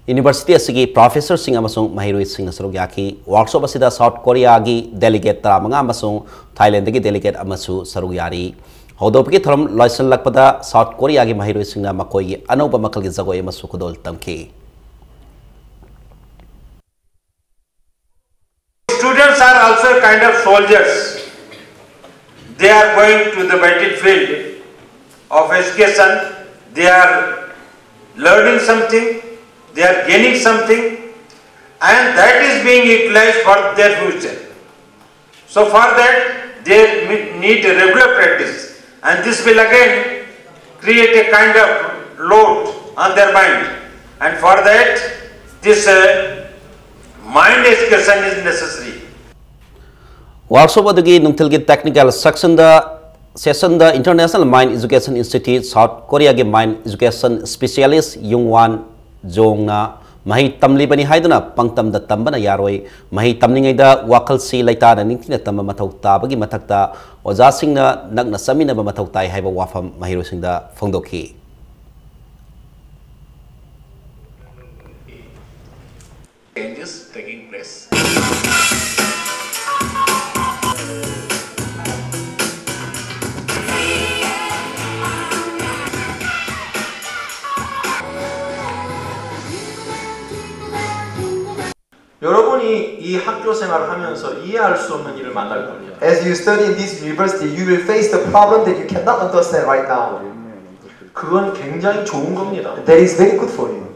ꯌꯨꯅꯤꯚꯔꯁꯤꯇꯤ ꯑꯁꯤꯒꯤ ꯄ꯭ꯔꯣꯐꯦꯁꯔꯁꯤꯡ ꯑꯃꯁꯨꯡ ꯃꯍꯩꯔꯣꯏꯁꯤꯡꯅ ꯁꯔꯨꯛ ꯌꯥꯈꯤ꯫ ꯋꯥꯔꯛꯁꯣꯞ ꯑꯁꯤꯗ ꯁꯥꯎꯠ ꯀꯣꯔꯤꯌꯥꯒꯤ ꯗꯦꯂꯤꯒꯦꯠ ꯇꯔꯥꯃꯉꯥ ꯑꯃꯁꯨꯡ ꯊꯥꯏꯂꯦꯟꯗꯒꯤ ꯗꯦꯂꯤꯒꯦꯠ ꯑꯃꯁꯨ ꯁꯔꯨꯛ ꯌꯥꯔꯤ꯫ ꯍꯧꯗꯣꯛꯄꯒꯤ ꯊꯧꯔꯝ ꯂꯣꯏꯁꯤꯜꯂꯛꯄꯗ ꯁꯥꯎꯠ ꯀꯣꯔꯤꯌꯥꯒꯤ ꯃꯍꯩꯔꯣꯏꯁꯤꯡꯅ ꯃꯈꯣꯏꯒꯤ ꯑꯅꯧꯕ ꯃꯈꯜꯒꯤ ꯖꯒꯣꯏ ꯑꯃꯁꯨ ꯈꯨꯗꯣꯜ ꯇꯝꯈꯤ꯫ Students are also a kind of soldiers. They are going to the battlefield of education. They are learning something, they are gaining something, and that is being utilized for their future. So for that, they need a regular practice, and this will again create a kind of load on their mind. And for that, this uh, mind education is necessary. Workshop ꯑꯗꯨꯒꯤ ꯅꯨꯡꯊꯤꯜꯒꯤ technical ꯁꯦꯛꯁꯟꯗ, ꯁꯦꯁꯟꯗ International Mind Education Institute, South ꯀꯣꯔꯤꯌꯥꯒꯤ mind education specialist ꯌꯨꯡꯋꯥꯟ ꯖꯣꯡꯅ ꯃꯍꯩ ꯇꯝꯂꯤꯕꯅꯤ ꯍꯥꯏꯗꯨꯅ ꯄꯪꯇꯝꯗ ꯇꯝꯕꯅ ꯌꯥꯔꯣꯏ, ꯃꯍꯩ ꯇꯝꯂꯤꯉꯩꯗ ꯋꯥꯈꯜꯁꯤ ꯂꯩꯇꯥꯅ ꯅꯤꯡꯊꯤꯅ ꯇꯝꯕ ꯃꯊꯧ ꯇꯥꯕꯒꯤ ꯃꯊꯛꯇ ꯑꯣꯖꯥꯁꯤꯡꯅ ꯅꯛꯅ ꯆꯠꯃꯤꯟꯅꯕ ꯃꯊꯧ ꯇꯥꯏ ꯍꯥꯏꯕ ꯋꯥꯐꯝ ꯃꯍꯩꯔꯣꯏꯁꯤꯡꯗ ꯐꯣꯡꯗꯣꯛꯈꯤ꯫ Changes taking place. 여러분, 이, 이 학교 생활을 하면서 이해할 수 없는 일을 만날 겁니다. As you study in this university, you will face the problem that you cannot understand right now. 그건 굉장히 좋은 겁니다. That is very good for you.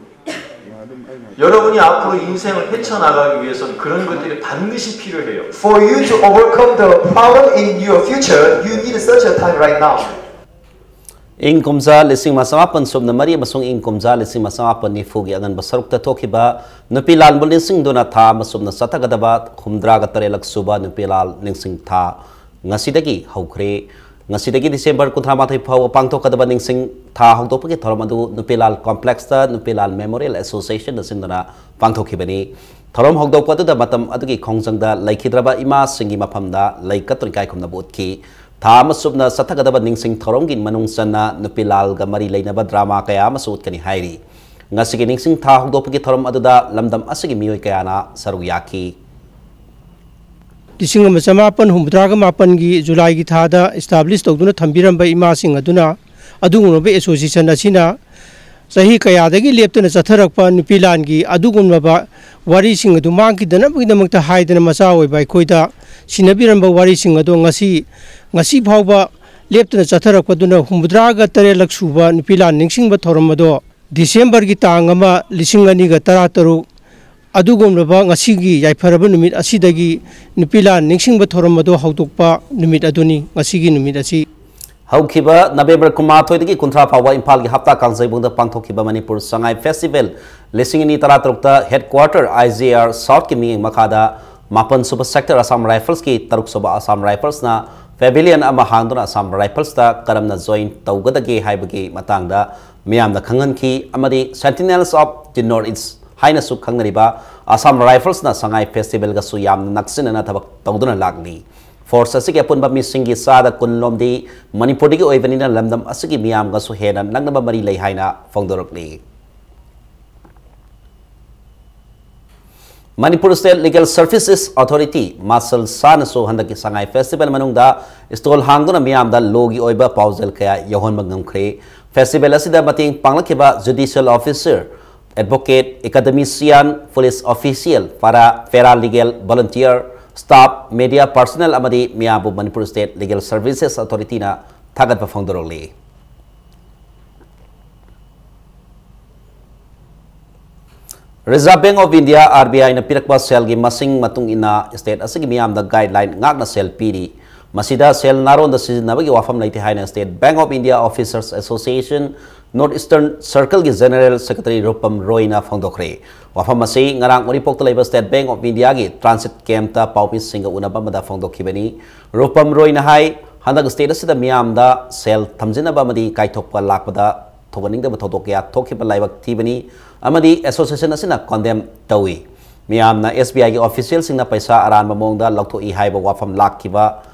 여러분이 앞으로 인생을 헤쳐나가기 위해서는 그런 것들이 반드시 필요해요. For you to overcome the problem in your future, you need such a time right now. ꯏꯪ ꯀꯨꯝꯖꯥ ꯂꯤꯁꯤꯡ ꯑꯃ ꯆꯃꯥꯄꯟ ꯁꯨꯞꯅ ꯃꯔꯤ ꯑꯃꯁꯨꯡ ꯏꯪ ꯀꯨꯝꯖꯥ ꯂꯤꯁꯤꯡ ꯑꯃ ꯆꯃꯥꯄꯟ ꯅꯤꯐꯨꯒꯤ ꯑꯉꯟꯕ ꯁꯔꯨꯛꯇ ꯊꯣꯛꯈꯤꯕ ꯅꯨꯄꯤ ꯂꯥꯟꯕꯨ ꯅꯤꯡꯁꯤꯡꯗꯨꯅ ꯊꯥ ꯑꯃ ꯆꯨꯞꯅ ꯆꯠꯊꯒꯗꯕ ꯍꯨꯝꯗ꯭ꯔꯥꯒ ꯇꯔꯦꯠꯂꯛ ꯁꯨꯕ ꯅꯨꯄꯤ ꯂꯥꯜ ꯅꯤꯡꯁꯤꯡ ꯊꯥ ꯉꯁꯤꯗꯒꯤ ꯍꯧꯈ꯭ꯔꯦ꯫ ꯉꯁꯤꯗꯒꯤ ꯗꯤꯁꯦꯝꯕꯔ ꯀꯨꯟꯊ꯭ꯔꯥ ꯃꯥꯊꯣꯏ ꯐꯥꯎꯕ ꯄꯥꯡꯊꯣꯛꯀꯗꯕ ꯅꯤꯡꯁꯤꯡ ꯊꯥ ꯍꯧꯗꯣꯛꯄꯒꯤ ꯊꯧꯔꯝ ꯑꯗꯨ ꯅꯨꯄꯤ ꯂꯥꯜ ꯀꯣꯝꯄ꯭ꯂꯦꯛꯁꯇ ꯅꯨꯄꯤ ꯂꯥꯜ ꯃꯦꯃꯣꯔꯤꯌꯦꯜ ꯑꯦꯁꯣꯁꯤꯌꯦꯁꯟꯅ ꯁꯤꯟꯗꯨꯅ ꯄꯥꯡꯊꯣꯛꯈꯤꯕꯅꯤ꯫ ꯊꯧꯔꯝ ꯍꯧꯗꯣꯛꯄ ꯑꯗꯨꯗ ꯃꯇꯝ ꯑꯗꯨꯒꯤ ꯈꯣꯡꯖꯪꯗ ꯂꯩꯈꯤꯗ꯭ꯔꯕ ꯏꯃꯥꯁꯤꯡꯒꯤ ꯃꯐꯝꯗ ꯂꯩ ꯀꯠꯇꯨꯅ ꯏꯀꯥꯏ ꯈꯨꯝꯅꯕ ꯎꯠꯈꯤ꯫ ꯊꯥ ꯑꯃ ꯆꯨꯞꯅ ꯆꯠꯊꯒꯗꯕ ꯅꯤꯡꯁꯤꯡ ꯊꯧꯔꯝꯒꯤ ꯃꯅꯨꯡ ꯆꯟꯅ ꯅꯨꯄꯤ ꯂꯥꯜꯒ ꯃꯔꯤ ꯂꯩꯅꯕ ꯗ꯭ꯔꯥꯃꯥ ꯀꯌꯥ ꯑꯃꯁꯨ ꯎꯠꯀꯅꯤ ꯍꯥꯏꯔꯤ꯫ ꯉꯁꯤꯒꯤ ꯅꯤꯡꯁꯤꯡ ꯊꯥ ꯍꯧꯗꯣꯛꯄꯒꯤ ꯊꯧꯔꯝ ꯑꯗꯨꯗ ꯂꯝꯗꯝ ꯑꯁꯤꯒꯤ ꯃꯤꯑꯣꯏ ꯀꯌꯥꯅ ꯁꯔꯨꯛ ꯌꯥꯈꯤ꯫ ꯂꯤꯁꯤꯡ ꯑꯃ ꯆꯃꯥꯄꯟ ꯍꯨꯝꯐꯨꯇꯔꯥꯒ ꯃꯥꯄꯟꯒꯤ ꯖꯨꯂꯥꯏꯒꯤ ꯊꯥꯗ ꯏꯁꯇꯥꯕ꯭ꯂꯤꯁ ꯇꯧꯗꯨꯅ ꯊꯝꯕꯤꯔꯝꯕ ꯏꯃꯥꯁꯤꯡ ꯑꯗꯨꯅ ꯑꯗꯨꯒꯨꯝꯂꯕ ꯑꯦꯁꯣꯁꯤꯌꯦꯁꯟ ꯑꯁꯤꯅ ꯆꯍꯤ ꯀꯌꯥꯗꯒꯤ ꯂꯦꯞꯇꯅ ꯆꯠꯊꯔꯛꯄ ꯅꯨꯄꯤ ꯂꯥꯟꯒꯤ ꯑꯗꯨꯒꯨꯝꯂꯕ ꯋꯥꯔꯤꯁꯤꯡ ꯑꯗꯨ ꯃꯥꯡꯈꯤꯗꯅꯕꯒꯤꯗꯃꯛꯇ ꯍꯥꯏꯗꯅ ꯃꯆꯥ ꯑꯣꯏꯕ ꯑꯩꯈꯣꯏꯗ ꯁꯤꯟꯅꯕꯤꯔꯝꯕ ꯋꯥꯔꯤꯁꯤꯡ ꯑꯗꯣ ꯉꯁꯤ, ꯉꯁꯤ ꯐꯥꯎꯕ ꯂꯦꯞꯇꯅ ꯆꯠꯊꯔꯛꯄꯗꯨꯅ ꯍꯨꯝꯐꯨꯇꯔꯥꯒ ꯇꯔꯦꯠꯂꯛ ꯁꯨꯕ ꯅꯨꯄꯤ ꯂꯥꯟ ꯅꯤꯡꯁꯤꯡꯕ ꯊꯧꯔꯝ ꯑꯗꯣ ꯗꯤꯁꯦꯝꯕꯔꯒꯤ ꯇꯥꯡ ꯑꯃ, ꯂꯤꯁꯤꯡ ꯑꯅꯤꯒ ꯇꯔꯥꯇꯔꯨꯛ, ꯑꯗꯨꯒꯨꯝꯂꯕ ꯉꯁꯤꯒꯤ ꯌꯥꯏꯐꯔꯕ ꯅꯨꯃꯤꯠ ꯑꯁꯤꯗꯒꯤ ꯅꯨꯄꯤ ꯂꯥꯟ ꯅꯤꯡꯁꯤꯡꯕ ꯊꯧꯔꯝ ꯑꯗꯨ ꯍꯧꯗꯣꯛꯄ ꯅꯨꯃꯤꯠ ꯑꯗꯨꯅꯤ, ꯉꯁꯤꯒꯤ ꯅꯨꯃꯤꯠ ꯑꯁꯤ꯫ ꯍꯧꯈꯤꯕ ꯅꯕꯦꯝꯕꯔ ꯀꯨꯟꯃꯥꯊꯣꯏꯗꯒꯤ ꯀꯨꯟꯊ꯭ꯔꯥ ꯐꯥꯎꯕ ꯏꯝꯐꯥꯜꯒꯤ ꯍꯞꯇꯥ ꯀꯥꯡꯖꯩꯕꯨꯡꯗ ꯄꯥꯡꯊꯣꯛꯈꯤꯕ ꯃꯅꯤꯄꯨꯔ ꯁꯉꯥꯏ ꯐꯦꯁꯇꯤꯚꯦꯜ ꯂꯤꯁꯤꯡ ꯑꯅꯤ ꯇꯔꯥꯇꯔꯨꯛꯇ ꯍꯦꯗꯀ꯭ꯋꯥꯇꯔ ꯑꯥꯏ ꯖꯤ ꯑꯥꯔ ꯁꯥꯎꯠꯀꯤ ꯃꯤꯠꯌꯦꯡ ꯃꯈꯥꯗ ꯃꯥꯄꯟ ꯁꯨꯕ ꯁꯦꯛꯇꯔ ꯑꯁꯥꯝ ꯔꯥꯏꯐꯜꯁꯀꯤ ꯇꯔꯨꯛ ꯁꯨꯕ ꯑꯁꯥꯝ ꯔꯥꯏꯐꯜꯁꯅ ꯄꯦꯚꯤꯂꯤꯌꯟ ꯑꯃ ꯍꯥꯡꯗꯨꯅ ꯑꯁꯥꯝ ꯔꯥꯏꯐꯜꯁꯇ ꯀꯔꯝꯅ ꯖꯣꯏꯟ ꯇꯧꯒꯗꯒꯦ ꯍꯥꯏꯕꯒꯤ ꯃꯇꯥꯡꯗ ꯃꯤꯌꯥꯝꯗ ꯈꯪꯍꯟꯈꯤ ꯑꯃꯗꯤ Sentinels of the North East ꯍꯥꯏꯅꯁꯨ ꯈꯪꯅꯔꯤꯕ ꯑꯁꯥꯝ ꯔꯥꯏꯐꯜꯁꯅ ꯁꯉꯥꯏ ꯐꯦꯁꯇꯤꯚꯦꯜꯒꯁꯨ ꯌꯥꯝꯅ ꯅꯛꯁꯤꯟꯅꯅ ꯊꯕꯛ ꯇꯧꯗꯨꯅ ꯂꯥꯛꯂꯤ꯫ ꯐꯣꯔꯁ ꯑꯁꯤꯒꯤ ꯑꯄꯨꯟꯕ ꯃꯤꯁꯤꯡꯒꯤ ꯆꯥꯗ ꯀꯨꯟ ꯂꯣꯝꯗꯤ ꯃꯅꯤꯄꯨꯔꯗꯒꯤ ꯑꯣꯏꯕꯅꯤꯅ ꯂꯝꯗꯝ ꯑꯁꯤꯒꯤ ꯃꯤꯌꯥꯝꯒꯁꯨ ꯍꯦꯟꯅ ꯅꯛꯅꯕ ꯃꯔꯤ ꯂꯩ ꯍꯥꯏꯅ ꯐꯣꯡꯗꯣꯔꯛꯂꯤ꯫ Manipur state legal services authority, ꯃꯥꯁꯜꯁꯥꯅꯁꯨ ꯍꯟꯗꯛꯀꯤ ꯁꯉꯥꯏ ꯐꯦꯁꯇꯤꯚꯦꯜ ꯃꯅꯨꯡꯗ ꯁ꯭ꯇꯣꯜ ꯍꯥꯡꯗꯨꯅ ꯃꯤꯌꯥꯝꯗ ꯂꯣꯒꯤ ꯑꯣꯏꯕ ꯄꯥꯎꯖꯦꯜ ꯀꯌꯥ ꯌꯧꯍꯟꯕ ꯉꯝꯈ꯭ꯔꯦ꯫ ꯐꯦꯁꯇꯤꯚꯦꯜ ꯑꯁꯤꯗ ꯃꯇꯦꯡ ꯄꯥꯡꯂꯛꯈꯤꯕ judicial officer advocate, academician, police official, para, para legal volunteer, staff, media personnel ꯑꯃꯗꯤ ꯃꯤꯌꯥꯝꯕꯨ ꯃꯅꯤꯄꯨꯔ ꯁ꯭ꯇꯦꯠ ꯂꯤꯒꯦꯜ ꯁꯔꯚꯤꯁꯦꯁ ꯑꯣꯊꯣꯔꯤꯇꯤꯅ ꯊꯥꯒꯠꯄ ꯐꯣꯡꯗꯣꯔꯛꯂꯤ꯫ Reserve Bank of India, R B I ꯅ ꯄꯤꯔꯛꯄ ꯁꯦꯜꯒꯤ ꯃꯁꯤꯡ ꯃꯇꯨꯡ ꯏꯟꯅ ꯁ꯭ꯇꯦꯠ ꯑꯁꯤꯒꯤ ꯃꯤꯌꯥꯝꯗ ꯒꯥꯏꯗꯂꯥꯏꯟ ꯉꯥꯛꯅ ꯁꯦꯜ ꯄꯤꯔꯤ꯫ ꯃꯁꯤꯗ ꯁꯦꯜ ꯅꯥꯔꯣꯟꯗ ꯁꯤꯖꯤꯟꯅꯕꯒꯤ ꯋꯥꯐꯝ ꯂꯩꯇꯦ ꯍꯥꯏꯅ State Bank of India Officers Association North Eastern Circle ꯒꯤ General Secretary ꯔꯨꯄꯝ ꯔꯣꯏꯅ ꯐꯣꯡꯗꯣꯛꯈ꯭ꯔꯦ꯫ ꯋꯥꯐꯝ ꯑꯁꯤ ꯉꯔꯥꯡ ꯎꯔꯤꯄꯣꯛꯇ ꯂꯩꯕ State Bank of India ꯒꯤ transit camp ꯇ ꯄꯥꯎꯃꯤꯁꯤꯡꯒ ꯎꯅꯕ ꯑꯃꯗ ꯐꯣꯡꯗꯣꯛꯈꯤꯕꯅꯤ꯫ ꯔꯨꯄꯝ ꯔꯣꯏꯅ ꯍꯥꯏ, ꯍꯟꯗꯛ ꯁ꯭ꯇꯦꯠ ꯑꯁꯤꯗ ꯃꯤꯌꯥꯝꯗ ꯁꯦꯜ ꯊꯝꯖꯤꯟꯅꯕ ꯑꯃꯗꯤ ꯀꯥꯏꯊꯣꯛꯄ ꯂꯥꯛꯄꯗ ꯊꯧꯒꯠꯅꯤꯡꯗꯕ ꯊꯧꯗꯣꯛ ꯀꯌꯥ ꯊꯣꯛꯈꯤꯕ ꯂꯥꯏꯕꯛ ꯊꯤꯕꯅꯤ ꯑꯃꯗꯤ ꯑꯦꯁꯣꯁꯤꯌꯦꯁꯟ ꯑꯁꯤꯅ ꯀꯣꯟꯗꯦꯝ ꯇꯧꯏ꯫ ꯃꯤꯌꯥꯝꯅ ꯑꯦꯁ ꯕꯤ ꯑꯥꯏꯒꯤ ꯑꯣꯐꯤꯁꯤꯌꯦꯜꯁꯤꯡꯅ ꯄꯩꯁꯥ ꯑꯔꯥꯟꯕ ꯃꯑꯣꯡꯗ ꯂꯧꯊꯣꯛꯏ ꯍꯥꯏꯕ ꯋꯥꯐꯝ ꯂꯥꯛꯈꯤꯕ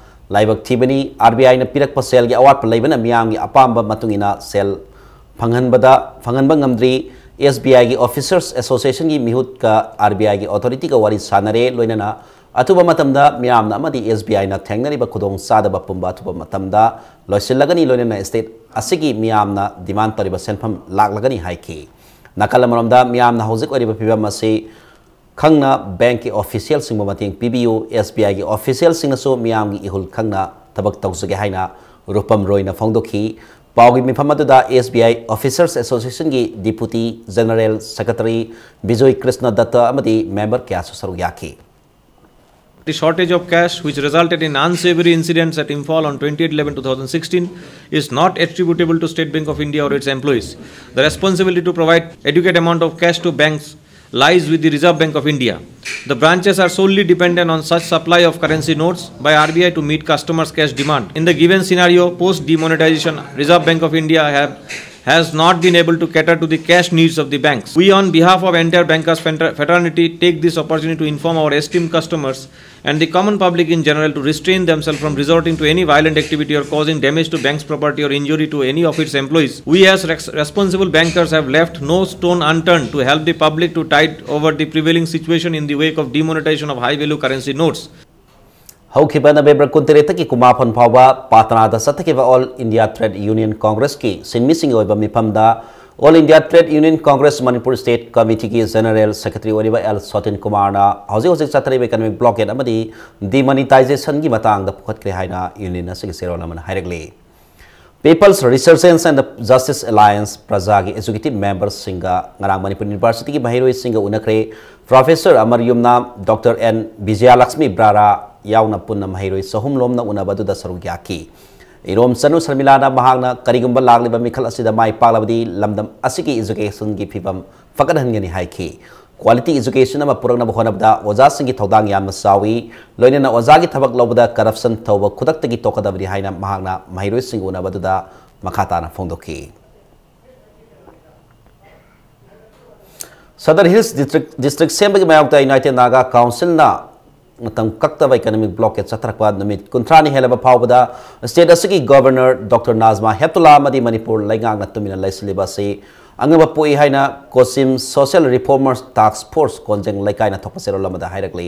ꯂꯥꯏꯕꯛ ꯊꯤꯕꯅꯤ꯫ ꯑꯥꯔ ꯕꯤ ꯑꯥꯏꯅ ꯄꯤꯔꯛꯄ ꯁꯦꯜꯒꯤ ꯑꯋꯥꯠꯄ ꯂꯩꯕꯅ ꯃꯤꯌꯥꯝꯒꯤ ꯑꯄꯥꯝꯕ ꯃꯇꯨꯡ ꯏꯟꯅ ꯁꯦꯜ ꯐꯪꯍꯟꯕꯗ, ꯐꯪꯍꯟꯕ ꯉꯝꯗ꯭ꯔꯤ꯫ ꯑꯦꯁ ꯕꯤ ꯑꯥꯏꯒꯤ ꯑꯣꯐꯤꯁꯔꯁ ꯑꯦꯁꯣꯁꯤꯌꯦꯁꯟꯒꯤ ꯃꯤꯍꯨꯠꯀ ꯑꯥꯔ ꯕꯤ ꯑꯥꯏꯒꯤ ꯑꯣꯊꯣꯔꯤꯇꯤꯒ ꯋꯥꯔꯤ ꯁꯥꯟꯅꯔꯦ, ꯂꯣꯏꯅꯅ ꯑꯊꯨꯕ ꯃꯇꯝꯗ ꯃꯤꯌꯥꯝꯅ ꯑꯃꯗꯤ ꯑꯦꯁ ꯕꯤ ꯑꯥꯏꯅ ꯊꯦꯡꯅꯔꯤꯕ ꯈꯨꯗꯣꯡꯆꯥꯗꯕ ꯄꯨꯝꯕ ꯑꯊꯨꯕ ꯃꯇꯝꯗ ꯂꯣꯏꯁꯤꯜꯂꯒꯅꯤ, ꯂꯣꯏꯅꯅ ꯁ꯭ꯇꯦꯠ ꯑꯁꯤꯒꯤ ꯃꯤꯌꯥꯝꯅ ꯗꯤꯃꯥꯟ ꯇꯧꯔꯤꯕ ꯁꯦꯟꯐꯝ ꯂꯥꯛꯂꯒꯅꯤ ꯍꯥꯏꯈꯤ꯫ ꯅꯥꯀꯜ ꯑꯃꯔꯣꯝꯗ, ꯃꯤꯌꯥꯝꯅ ꯍꯧꯖꯤꯛ ꯑꯣꯏꯔꯤꯕ ꯐꯤꯕꯝ ꯑꯁꯤ ꯈꯪꯅ ꯕꯦꯡꯛꯀꯤ ꯑꯣꯐꯤꯁꯤꯌꯦꯜꯁꯤꯡꯕꯨ ꯃꯇꯦꯡ ꯄꯤꯕꯤꯌꯨ, ꯑꯦꯁ ꯕꯤ ꯑꯥꯏꯒꯤ ꯑꯣꯐꯤꯁꯤꯌꯦꯜꯁꯤꯡꯅꯁꯨ ꯃꯤꯌꯥꯝꯒꯤ ꯏꯍꯨꯜ ꯈꯪꯅ ꯊꯕꯛ ꯇꯧꯖꯒꯦ ꯍꯥꯏꯅ ꯔꯨꯄꯝ ꯔꯣꯏꯅ ꯐꯣꯡꯗꯣꯛꯈꯤ꯫ ꯄꯥꯎꯒꯤ ꯃꯤꯐꯝ ꯑꯗꯨꯗ ꯑꯦꯁ ꯕꯤ ꯑꯥꯏ ꯑꯣꯐꯤꯁꯔꯁ ꯑꯦꯁꯣꯁꯤꯌꯦꯁꯟꯒꯤ deputy general secretary Bijoy Krishna ꯗꯠꯇ ꯑꯃꯗꯤ ꯃꯦꯝꯕꯔ ꯀꯌꯥꯁꯨ ꯁꯔꯨꯛ ꯌꯥꯈꯤ꯫ The shortage of cash, which resulted in unsavory incidents at Imphal on twenty-eight eleven twenty sixteen, is not attributable to State Bank of India or its employees. The responsibility to provide adequate amount of cash to banks lies with the Reserve Bank of India. The branches are solely dependent on such supply of currency notes by R B I to meet customers' cash demand. In the given scenario, post demonetization, Reserve Bank of India have has not been able to cater to the cash needs of the banks. We, on behalf of entire bankers frater- fraternity, take this opportunity to inform our esteemed customers and the common public in general to restrain themselves from resorting to any violent activity or causing damage to bank's property or injury to any of its employees. We, as rex- responsible bankers, have left no stone unturned to help the public to tide over the prevailing situation in the wake of demonetization of high value currency notes. ꯍꯧꯈꯤꯕ November ꯀꯨꯟꯇꯔꯦꯠꯇꯒꯤ ꯀꯨꯟꯃꯥꯄꯟ ꯐꯥꯎꯕ ꯄꯥꯇꯅꯥꯗ ꯆꯠꯊꯈꯤꯕ all India trade union ꯀꯣꯡꯒ꯭ꯔꯦꯁꯀꯤ ꯁꯤꯟꯃꯤꯁꯤꯡꯒꯤ ꯑꯣꯏꯕ ꯃꯤꯐꯝꯗ All India Trade Union Congress Manipur State Committee ꯒꯤ General Secretary ꯑꯣꯏꯔꯤꯕ L ꯁꯣꯇꯤꯟ ꯀꯨꯃꯥꯔꯅ ꯍꯧꯖꯤꯛ ꯍꯧꯖꯤꯛ ꯆꯠꯊꯔꯤꯕ economic blockade ꯑꯃꯗꯤ demonetization ꯒꯤ ꯃꯇꯥꯡꯗ ꯄꯨꯈꯠꯈ꯭ꯔꯦ ꯍꯥꯏꯅ union ꯑꯁꯤꯒꯤ ꯆꯦꯔꯣꯜ ꯑꯃꯅ ꯍꯥꯏꯔꯛꯂꯤ꯫ People's Resistance and Justice Alliance ꯄ꯭ꯔꯖꯥꯒꯤ executive member ꯁꯤꯡꯒ ꯉꯔꯥꯡ ꯃꯅꯤꯄꯨꯔ University ꯒꯤ ꯃꯍꯩꯔꯣꯏꯁꯤꯡꯒ ꯎꯅꯈ꯭ꯔꯦ꯫ Professor ꯑꯃꯔ ꯌꯨꯝꯅꯥꯝ, Doctor ꯑꯦꯟ ꯕꯤꯖꯌꯂꯛꯁꯃꯤ ꯕ꯭ꯔꯥꯔꯥ ꯌꯥꯎꯅ ꯄꯨꯟꯅ ꯃꯍꯩꯔꯣꯏ ꯆꯍꯨꯝ ꯂꯣꯝꯅ ꯎꯅꯕ ꯑꯗꯨꯗ ꯁꯔꯨꯛ ꯌꯥꯈꯤ꯫ ꯏꯔꯣꯝꯆꯅꯨ ꯁꯔꯃꯤꯂꯥꯅ ꯃꯍꯥꯛꯅ ꯀꯔꯤꯒꯨꯝꯕ ꯂꯥꯛꯂꯤꯕ ꯃꯤꯈꯜ ꯑꯁꯤꯗ ꯃꯥꯏ ꯄꯥꯛꯂꯕꯗꯤ ꯂꯝꯗꯝ ꯑꯁꯤꯒꯤ education ꯒꯤ ꯐꯤꯕꯝ ꯐꯒꯠꯍꯟꯒꯅꯤ ꯍꯥꯏꯈꯤ꯫ Quality education ꯑꯃ ꯄꯨꯔꯛꯅꯕ ꯍꯣꯠꯅꯕꯗ ꯑꯣꯖꯥꯁꯤꯡꯒꯤ ꯊꯧꯗꯥꯡ ꯌꯥꯝꯅ ꯆꯥꯎꯏ꯫ ꯂꯣꯏꯅꯅ ꯑꯣꯖꯥꯒꯤ ꯊꯕꯛ ꯂꯧꯕꯗ corruption ꯇꯧꯕ ꯈꯨꯗꯛꯇꯒꯤ ꯇꯣꯛꯀꯗꯕꯅꯤ ꯍꯥꯏꯅ ꯃꯍꯥꯛꯅ ꯃꯍꯩꯔꯣꯏꯁꯤꯡꯒ ꯎꯅꯕꯗꯨꯗ ꯃꯈꯥ ꯇꯥꯅ ꯐꯣꯡꯗꯣꯛꯈꯤ꯫ Sadar Hills District, District ꯁꯦꯝꯕꯒꯤ ꯃꯥꯌꯣꯛꯇ United Naga Council ꯅ ꯃꯇꯝ ꯀꯛꯇꯕ economic blockade ꯆꯠꯊꯔꯛꯄ ꯅꯨꯃꯤꯠ ꯀꯨꯟꯊ꯭ꯔꯥꯅꯤ ꯍꯦꯜꯂꯕ ꯐꯥꯎꯕꯗ state ꯑꯁꯤꯒꯤ Governor Doctor ꯅꯥꯖꯃꯥ ꯍꯦꯞꯇꯨꯂꯥ ꯑꯃꯗꯤ ꯃꯅꯤꯄꯨꯔ ꯂꯩꯉꯥꯛꯅ ꯇꯨꯃꯤꯟꯅ ꯂꯩꯁꯤꯜꯂꯤꯕ ꯑꯁꯤ ꯑꯉꯛꯄ ꯄꯣꯛꯏ ꯍꯥꯏꯅ ꯀꯣꯁꯤꯝ Social Reformers Task Force ꯀꯣꯟꯖꯦꯡ ꯂꯩꯀꯥꯏꯅ ꯊꯣꯛꯄ ꯆꯦꯔꯣꯜ ꯑꯃꯗ ꯍꯥꯏꯔꯛꯂꯤ꯫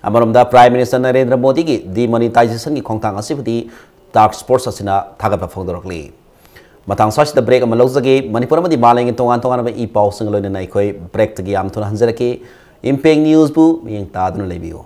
ꯑꯃꯔꯣꯝꯗ Prime Minister ꯅꯔꯦꯟꯗ꯭ꯔ ꯃꯣꯗꯤꯒꯤ demonetization ꯒꯤ ꯈꯣꯡꯊꯥꯡ ꯑꯁꯤꯕꯨꯗꯤ task force ꯑꯁꯤꯅ ꯊꯥꯒꯠꯄ ꯐꯣꯡꯗꯣꯔꯛꯂꯤ꯫ ꯃꯇꯥꯡ ꯑꯁꯤꯗ break ꯑꯃ ꯂꯧꯖꯒꯦ꯫ ꯃꯅꯤꯄꯨꯔ ꯑꯃꯗꯤ ꯃꯥꯂꯦꯝꯒꯤ ꯇꯣꯉꯥꯟ ꯇꯣꯉꯥꯟꯕ ꯏ ꯄꯥꯎꯁꯤꯡꯒ ꯂꯣꯏꯅꯅ ꯑꯩꯈꯣꯏ break ꯇꯒꯤ ꯌꯥꯝ ꯊꯨꯅ ꯍꯟꯖꯔꯛꯀꯦ꯫ Impact News ꯕꯨ ꯃꯤꯠꯌꯦꯡ ꯇꯥꯗꯨꯅ ꯂꯩꯕꯤꯌꯨ꯫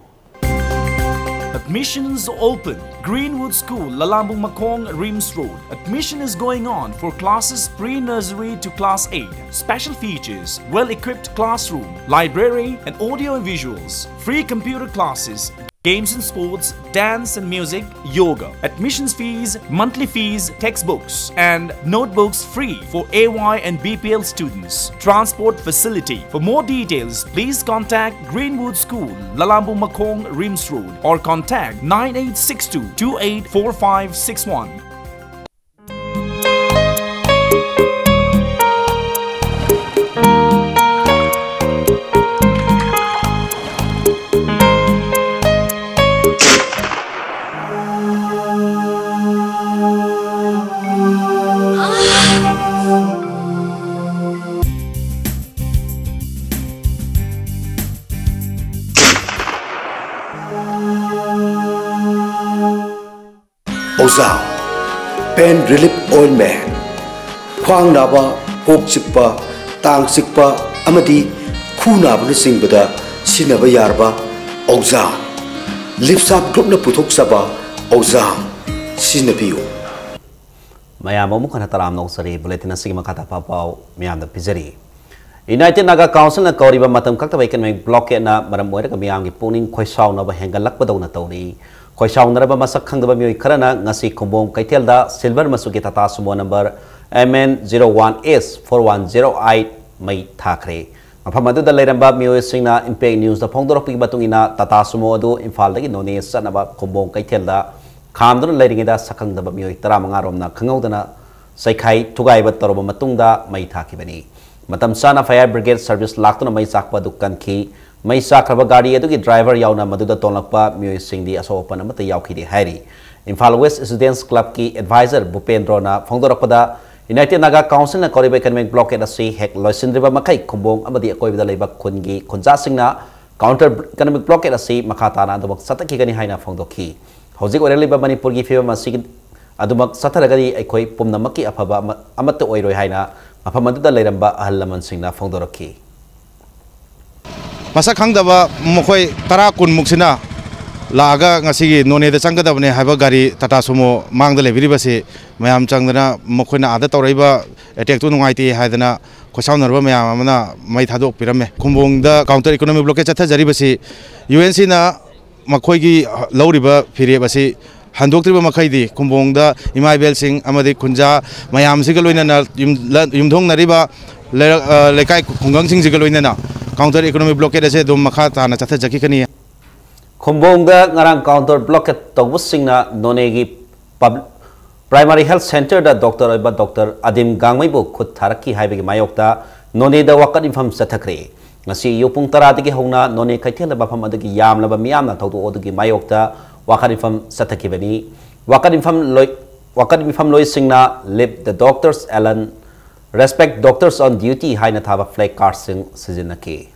Admissions open. Greenwood School, Lalambung Makhong, RIMS Road. Admission is going on for classes pre-nursery to class eight. Special features, well-equipped classroom, library, and audio and visuals. Free computer classes, games and sports, dance and music, yoga. Admissions fees, monthly fees, textbooks, and notebooks free for A Y and B P L students. Transport facility. For more details, please contact Greenwood School, Lalambung Makhong, RIMS Road, or contact nine eight six two two eight four five six one. Ozal Pain Relief Ointment, ꯈ꯭ꯋꯥꯡ ꯅꯥꯕ, ꯀꯣꯛ ꯆꯤꯛꯄ, ꯇꯥꯡ ꯆꯤꯛꯄ ꯑꯃꯗꯤ ꯈꯨ ꯅꯥꯕꯅꯆꯤꯡꯕꯗ ꯁꯤꯖꯤꯟꯅꯕ ꯌꯥꯔꯕ ꯑꯧꯖꯥ, ꯂꯤꯞꯁꯥꯞ ꯒ꯭ꯔꯨꯞꯅ ꯄꯨꯊꯣꯛꯆꯕ ꯑꯧꯖꯥ ꯁꯤꯖꯤꯟꯅꯕꯤꯌꯨ꯫ ꯃꯌꯥꯝ ꯑꯃꯨꯛ ꯍꯟꯅ ꯇꯔꯥꯝꯅ ꯑꯣꯛꯆꯔꯤ꯫ ꯕꯨꯂꯦꯇꯤꯟ ꯑꯁꯤꯒꯤ ꯃꯈꯥ ꯇꯥꯕ ꯄꯥꯎ ꯃꯌꯥꯝꯗ ꯄꯤꯖꯔꯤ꯫ ꯌꯨꯅꯥꯏꯇꯦꯠ ꯅꯥꯒꯥ ꯀꯥꯎꯟꯁꯤꯜꯅ ꯀꯧꯔꯤꯕ ꯃꯇꯝ ꯀꯛꯇꯕ ꯏꯀꯅꯃꯤꯛ ꯕ꯭ꯂꯣꯀꯦꯠꯅ ꯃꯔꯝ ꯑꯣꯏꯔꯒ ꯃꯤꯌꯥꯝꯒꯤ ꯄꯨꯛꯅꯤꯡ ꯈꯣꯏꯁꯥꯎꯅꯕ ꯍꯦꯟꯒꯠꯂꯛꯄꯗꯧꯅ ꯇꯧꯔꯤ꯫ ꯈꯣꯏꯁꯥꯎꯅꯔꯕ ꯃꯁꯛ ꯈꯪꯗꯕ ꯃꯤꯑꯣꯏ ꯈꯔꯅ ꯉꯁꯤ ꯈꯨꯝꯕꯣꯡ ꯀꯩꯊꯦꯜꯗ ꯁꯤꯜꯚꯔ ꯃꯆꯨꯒꯤ Tata Sumo number M N zero one S four one zero eight ꯃꯩ ꯊꯥꯈ꯭ꯔꯦ꯫ ꯃꯐꯝ ꯑꯗꯨꯗ ꯂꯩꯔꯝꯕ ꯃꯤꯑꯣꯏꯁꯤꯡꯅ ꯏꯝꯄꯦꯛ ꯅ꯭ꯌꯨꯁꯇ ꯐꯣꯡꯗꯣꯔꯛꯄꯒꯤ ꯃꯇꯨꯡ ꯏꯟꯅ, ꯇꯥꯇꯥ ꯁꯨꯃꯣ ꯑꯗꯨ ꯏꯝꯐꯥꯜꯗꯒꯤ ꯅꯣꯅꯦ ꯆꯠꯅꯕ ꯈꯨꯝꯕꯣꯡ ꯀꯩꯊꯦꯜꯗ ꯈꯥꯝꯗꯨꯅ ꯂꯩꯔꯤꯉꯩꯗ ꯁꯛꯈꯪꯗꯕ ꯃꯤꯑꯣꯏ ꯇꯔꯥꯃꯉꯥ ꯔꯣꯝꯅ ꯈꯪꯍꯧꯗꯅ ꯆꯩꯈꯥꯏ ꯊꯨꯒꯥꯏꯕ ꯇꯧꯔꯕ ꯃꯇꯨꯡꯗ ꯃꯩ ꯊꯥꯈꯤꯕꯅꯤ꯫ ꯃꯇꯝ ꯆꯥꯅ ꯐꯥꯌꯔ ꯕ꯭ꯔꯤꯒꯦꯗ ꯁꯔꯚꯤꯁ ꯂꯥꯛꯇꯨꯅ ꯃꯩ ꯆꯥꯛꯄ ꯑꯗꯨ ꯀꯟꯈꯤ꯫ ꯃꯩ ꯆꯥꯛꯈ꯭ꯔꯕ ꯒꯥꯔꯤ ꯑꯗꯨꯒꯤ ꯗ꯭ꯔꯥꯏꯚꯔ ꯌꯥꯎꯅ ꯃꯗꯨꯗ ꯇꯣꯡꯂꯛꯄ ꯃꯤꯑꯣꯏꯁꯤꯡꯗꯤ ꯑꯁꯣꯛ ꯑꯄꯟ ꯑꯃꯠꯇ ꯌꯥꯎꯈꯤꯗꯦ ꯍꯥꯏꯔꯤ꯫ ꯏꯝꯐꯥꯜ ꯋꯦꯁ ꯁ꯭ꯇꯨꯗꯦꯟꯠꯁ ꯀ꯭ꯂꯕꯀꯤ ꯑꯦꯗꯚꯥꯏꯖꯔ ꯚꯨꯄꯦꯟꯗ꯭ꯔꯣꯅ ꯐꯣꯡꯗꯣꯔꯛꯄꯗ, ꯌꯨꯅꯥꯏꯇꯦꯗ ꯅꯥꯒꯥ ꯀꯥꯎꯟꯁꯤꯜꯅ ꯀꯧꯔꯤꯕ ꯏꯀꯅꯃꯤꯛ ꯕ꯭ꯂꯣꯀꯦꯠ ꯑꯁꯤ ꯍꯦꯛ ꯂꯣꯏꯁꯤꯟꯗ꯭ꯔꯤꯕ ꯃꯈꯩ ꯈꯨꯝꯕꯣꯡ ꯑꯃꯗꯤ ꯑꯀꯣꯏꯕꯗ ꯂꯩꯕ ꯈꯨꯟꯒꯤ ꯈꯨꯟꯖꯥꯁꯤꯡꯅ ꯀꯥꯎꯟꯇꯔ ꯏꯀꯅꯃꯤꯛ ꯕ꯭ꯂꯣꯀꯦꯠ ꯑꯁꯤ ꯃꯈꯥ ꯇꯥꯅ ꯑꯗꯨꯃꯛ ꯆꯠꯊꯈꯤꯒꯅꯤ ꯍꯥꯏꯅ ꯐꯣꯡꯗꯣꯛꯈꯤ꯫ ꯍꯧꯖꯤꯛ ꯑꯣꯏꯔꯛꯂꯤꯕ ꯃꯅꯤꯄꯨꯔꯒꯤ ꯐꯤꯕꯝ ꯑꯁꯤ ꯑꯗꯨꯃꯛ ꯆꯠꯊꯔꯒꯗꯤ ꯑꯩꯈꯣꯏ ꯄꯨꯝꯅꯃꯛꯀꯤ ꯑꯐꯕ ꯑꯃ-, ꯑꯃꯠꯇ ꯑꯣꯏꯔꯣꯏ ꯍꯥꯏꯅ ꯃꯐꯝ ꯑꯗꯨꯗ ꯂꯩꯔꯝꯕ ꯑꯍꯜ ꯂꯃꯟꯁꯤꯡꯅ ꯐꯣꯡꯗꯣꯔꯛꯈꯤ꯫ ꯃꯁꯛ ꯈꯪꯗꯕ ꯃꯈꯣꯏ ꯇꯔꯥ ꯀꯨꯟꯃꯨꯛꯁꯤꯅ ꯂꯥꯛꯑꯒ ꯉꯁꯤꯒꯤ ꯅꯣꯅꯦꯗ ꯆꯪꯒꯗꯕꯅꯦ ꯍꯥꯏꯕ ꯒꯥꯔꯤ ꯇꯥꯇꯥ ꯁꯨꯃꯣ ꯃꯥꯡꯗ ꯂꯩꯕꯤꯔꯤꯕꯁꯤ ꯃꯌꯥꯝ ꯆꯪꯗꯅ ꯃꯈꯣꯏꯅ ꯑꯥꯗ ꯇꯧꯔꯛꯏꯕ ꯑꯦꯇꯦꯛꯇꯨ ꯅꯨꯡꯉꯥꯏꯇꯦ ꯍꯥꯏꯗꯅ ꯈꯣꯏꯁꯥꯎꯅꯔꯕ ꯃꯌꯥꯝ ꯑꯃꯅ ꯃꯩ ꯊꯥꯗꯣꯛꯄꯤꯔꯝꯃꯦ꯫ ꯈꯨꯝꯕꯣꯡꯗ ꯀꯥꯎꯟꯇꯔ ꯏꯀꯣꯅꯣꯃꯤꯛ ꯕ꯭ꯂꯣꯀꯦꯠ ꯆꯠꯊꯖꯔꯤꯕꯁꯤ ꯌꯨ ꯑꯦꯟ ꯁꯤꯅ ꯃꯈꯣꯏꯒꯤ ꯂꯧꯔꯤꯕ ꯐꯤꯔꯦꯞ ꯑꯁꯤ ꯍꯟꯗꯣꯛꯇ꯭ꯔꯤꯕ ꯃꯈꯩꯗꯤ ꯈꯨꯝꯕꯣꯡꯗ ꯏꯃꯥ ꯏꯕꯦꯜꯁꯤꯡ ꯑꯃꯗꯤ ꯈꯨꯟꯖꯥ ꯃꯌꯥꯝꯁꯤꯒ ꯂꯣꯏꯅꯅ ꯌꯨꯝ-, ꯂ-, ꯌꯨꯝꯊꯣꯡꯅꯔꯤꯕ ꯂꯩꯔꯛ-, ꯑ, ꯂꯩꯀꯥꯏ ꯈꯨꯡꯒꯪꯁꯤꯡꯁꯤꯒ ꯂꯣꯏꯅꯅ ꯀꯥꯎꯟꯇꯔ ꯏꯀꯣꯅꯣꯃꯤꯛ ꯕ꯭ꯂꯣꯀꯦꯠ ꯑꯁꯤ ꯑꯗꯨꯝ ꯃꯈꯥ ꯇꯥꯅ ꯆꯠꯊꯖꯈꯤꯒꯅꯤ꯫ ꯈꯨꯝꯕꯣꯡꯗ ꯉꯔꯥꯡ ꯀꯥꯎꯟꯇꯔ ꯕ꯭ꯂꯣꯀꯦꯠ ꯇꯧꯕꯁꯤꯡꯅ ꯅꯣꯅꯦꯒꯤ ꯄꯕ꯭ꯂꯤꯛ ꯄ꯭ꯔꯥꯏꯃꯥꯔꯤ ꯍꯦꯜꯊ ꯁꯦꯟꯇꯔꯗ ꯗꯣꯛꯇꯔ ꯑꯣꯏꯕ ꯗꯣꯛꯇꯔ ꯑꯗꯤꯝ ꯒꯥꯡꯃꯩꯕꯨ ꯈꯨꯠ ꯊꯥꯔꯛꯈꯤ ꯍꯥꯏꯕꯒꯤ ꯃꯥꯌꯣꯛꯇ ꯅꯣꯅꯦꯗ ꯋꯥꯀꯠ ꯃꯤꯐꯝ ꯆꯠꯊꯈ꯭ꯔꯦ꯫ ꯉꯁꯤ ꯑꯌꯨꯛ ꯄꯨꯡ ꯇꯔꯥꯗꯒꯤ ꯍꯧꯅ ꯅꯣꯅꯦ ꯀꯩꯊꯦꯜꯗ ꯃꯐꯝ ꯑꯗꯨꯒꯤ ꯌꯥꯝꯂꯕ ꯃꯤꯌꯥꯝꯅ ꯊꯧꯗꯣꯛ ꯑꯗꯨꯒꯤ ꯃꯥꯌꯣꯛꯇ ꯋꯥꯀꯠ ꯃꯤꯐꯝ ꯆꯠꯊꯈꯤꯕꯅꯤ꯫ ꯋꯥꯀꯠ ꯃꯤꯐꯝ ꯂꯣꯏ-, ꯋꯥꯀꯠ ꯃꯤꯐꯝ ꯂꯣꯏꯁꯤꯡꯅ "Leave the doctors alone, respect doctors on duty" ꯍꯥꯏꯅ ꯊꯥꯕ ꯐ꯭ꯂꯦꯛ ꯀꯥꯔꯗꯁꯤꯡ ꯁꯤꯖꯤꯟꯅꯈꯤ꯫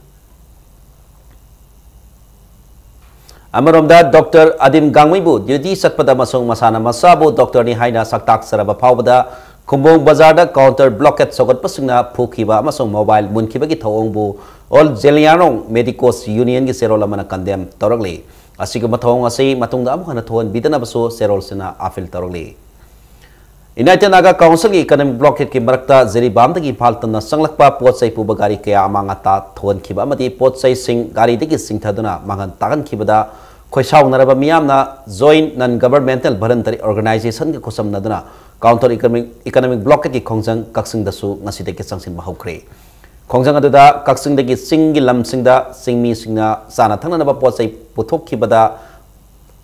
ꯑꯃꯔꯣꯝꯗ, ꯗꯣꯛꯇꯔ ꯑꯗꯤꯝ ꯒꯥꯡꯃꯩꯕꯨ ꯗ꯭ꯌꯨꯇꯤ ꯆꯠꯄꯗ ꯑꯃꯁꯨꯡ ꯃꯁꯥꯅ ꯃꯁꯥꯕꯨ ꯗꯣꯛꯇꯔꯅꯤ ꯍꯥꯏꯅ ꯁꯛꯇꯥꯛꯆꯔꯕ ꯐꯥꯎꯕꯗ ꯈꯨꯝꯕꯣꯡ ꯕꯖꯥꯔꯗ counter blockade ꯁꯧꯒꯠꯄꯁꯤꯡꯅ ꯐꯨꯈꯤꯕ ꯑꯃꯁꯨꯡ mobile ꯃꯨꯟꯈꯤꯕꯒꯤ ꯊꯧꯑꯣꯡꯕꯨ All Zeliangrong Medicos Unionꯒꯤ ꯆꯦꯔꯣꯜ ꯑꯃꯅ condemn ꯇꯧꯔꯛꯂꯤ꯫ ꯑꯁꯤꯒꯨꯝꯕ ꯊꯧꯑꯣꯡ ꯑꯁꯤ ꯃꯇꯨꯡꯗ ꯑꯃꯨꯛ ꯍꯟꯅ ꯊꯣꯛꯍꯟꯕꯤꯗꯅꯕꯁꯨ ꯆꯦꯔꯣꯜꯁꯤꯅ appeal ꯇꯧꯔꯛꯂꯤ꯫ United Naga Councilꯒꯤ economic blockadeꯀꯤ ꯃꯔꯛꯇ ꯖꯤꯔꯤꯕꯥꯝꯗꯒꯤ ꯏꯝꯐꯥꯜ ꯇꯝꯅ ꯆꯪꯂꯛꯄ ꯄꯣꯠ ꯆꯩ ꯄꯨꯕ ꯒꯥꯔꯤ ꯀꯌꯥ ꯑꯃꯥꯡ ꯑꯇꯥ ꯊꯣꯛꯍꯟꯈꯤꯕ ꯑꯃꯗꯤ ꯄꯣꯠ ꯆꯩꯁꯤꯡ ꯒꯥꯔꯤꯗꯒꯤ ꯆꯤꯡꯊꯗꯨꯅ ꯃꯥꯡꯍꯟ ꯇꯥꯛꯍꯟꯈꯤꯕꯗ ꯈꯣꯏꯁꯥꯎꯅꯔꯕ ꯃꯤꯌꯥꯝꯅ Joint Non Governmental Voluntary Organizationꯒ ꯈꯨꯠꯁꯝꯅꯗꯨꯅ counter economic, economic blockadeꯀꯤ ꯈꯣꯡꯖꯪ ꯀꯛꯆꯤꯡꯗꯁꯨ ꯉꯁꯤꯗꯒꯤ ꯆꯪꯁꯤꯟꯕ ꯍꯧꯈ꯭ꯔꯦ꯫ ꯈꯣꯡꯖꯪ ꯑꯗꯨꯗ ꯀꯛꯆꯤꯡꯗꯒꯤ ꯆꯤꯡꯒꯤ ꯂꯝꯁꯤꯡꯗ ꯆꯤꯡꯃꯤꯁꯤꯡꯅ ꯆꯥꯅ ꯊꯛꯅꯅꯕ ꯄꯣꯠ ꯆꯩ ꯄꯨꯊꯣꯛꯈꯤꯕꯗ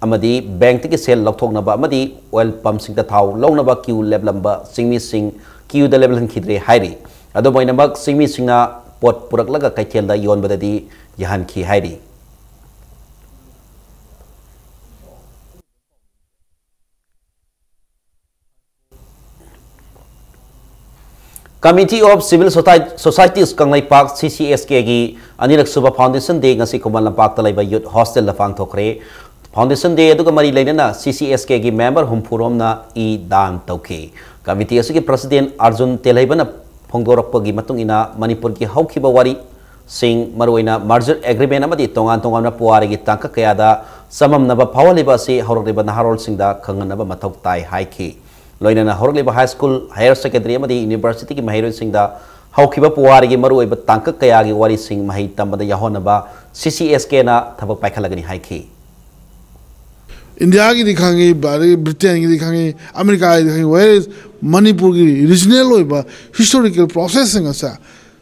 ꯑꯃꯗꯤ bankꯇꯒꯤ ꯁꯦꯜ ꯂꯧꯊꯣꯛꯅꯕ ꯑꯃꯗꯤ oil pumpꯁꯤꯡꯗ ꯊꯥꯎ ꯂꯧꯅꯕ queue ꯂꯦꯞꯂꯝꯕ ꯆꯤꯡꯃꯤꯁꯤꯡ queueꯗ ꯂꯦꯞꯍꯟꯈꯤꯗ꯭ꯔꯦ ꯍꯥꯏꯔꯤ꯫ ꯑꯗꯨꯝ ꯑꯣꯏꯅꯃꯛ, ꯆꯤꯡꯃꯤꯁꯤꯡꯅ ꯄꯣꯠ ꯄꯨꯔꯛꯂꯒ ꯀꯩꯊꯦꯜꯗ ꯌꯣꯟꯕꯗꯗꯤ ꯌꯥꯍꯟꯈꯤ ꯍꯥꯏꯔꯤ꯫ Committee of Civil Soci-, Societies Kangleipak, CCSKꯒꯤ ꯑꯅꯤꯔꯛ ꯁꯨꯕ Foundation Day ꯉꯁꯤ ꯈꯨꯃꯟ ꯂꯝꯄꯥꯛꯇ ꯂꯩꯕ Youth Hostelꯗ ꯄꯥꯡꯊꯣꯛꯈ꯭ꯔꯦ꯫ Foundation Day ꯑꯗꯨꯒ ꯃꯔꯤ ꯂꯩꯅꯅ CCSKꯒꯤ member ꯍꯨꯝꯐꯨ ꯔꯣꯝꯅ ꯏ ꯗꯥꯟ ꯇꯧꯈꯤ꯫ Committee ꯑꯁꯤꯒꯤ President ꯑꯔꯖꯨꯟ ꯇꯦꯜꯍꯩꯕꯅ ꯐꯣꯡꯗꯣꯔꯛꯄꯒꯤ ꯃꯇꯨꯡ ꯏꯟꯅ, ꯃꯅꯤꯄꯨꯔꯒꯤ ꯍꯧꯈꯤꯕ ꯋꯥꯔꯤꯁꯤꯡ, ꯃꯔꯨꯑꯣꯏꯅ merger agreement ꯑꯃꯗꯤ ꯇꯣꯉꯥꯟ ꯇꯣꯉꯥꯟꯕ ꯄꯨꯋꯥꯔꯤꯒꯤ ꯇꯥꯡꯀꯛ ꯀꯌꯥꯗ ꯆꯃꯝꯅꯕ ꯐꯥꯎꯍꯜꯂꯤꯕ ꯑꯁꯤ ꯍꯧꯔꯛꯂꯤꯕ ꯅꯍꯥꯔꯣꯜꯁꯤꯡꯗ ꯈꯪꯍꯟꯅꯕ ꯃꯊꯧ ꯇꯥꯏ ꯍꯥꯏꯈꯤ꯫ ꯂꯣꯏꯅꯅ ꯍꯧꯔꯛꯂꯤꯕ high school, higher secondary ꯑꯃꯗꯤ universityꯒꯤ ꯃꯍꯩꯔꯣꯏꯁꯤꯡꯗ ꯍꯧꯈꯤꯕ ꯄꯨꯋꯥꯔꯤꯒꯤ ꯃꯔꯨꯑꯣꯏꯕ ꯇꯥꯡꯀꯛ ꯀꯌꯥꯒꯤ ꯋꯥꯔꯤꯁꯤꯡ ꯃꯍꯩ ꯇꯝꯕꯗ ꯌꯥꯎꯍꯟꯅꯕ CCSKꯅ ꯊꯕꯛ ꯄꯥꯏꯈꯠꯂꯒꯅꯤ ꯍꯥꯏꯈꯤ꯫ ꯏꯟꯗꯤꯌꯥꯒꯤꯗꯤ ꯈꯪꯉꯤ, ꯕ꯭ꯔꯤꯇꯦꯟꯒꯤꯗꯤ ꯈꯪꯉꯤ, ꯑꯃꯦꯔꯤꯀꯥꯒꯤꯗꯤ ꯈꯪꯉꯤ, whereas ꯃꯅꯤꯄꯨꯔꯒꯤ regional ꯑꯣꯏꯕ historical processꯁꯤꯡ ꯑꯁꯦ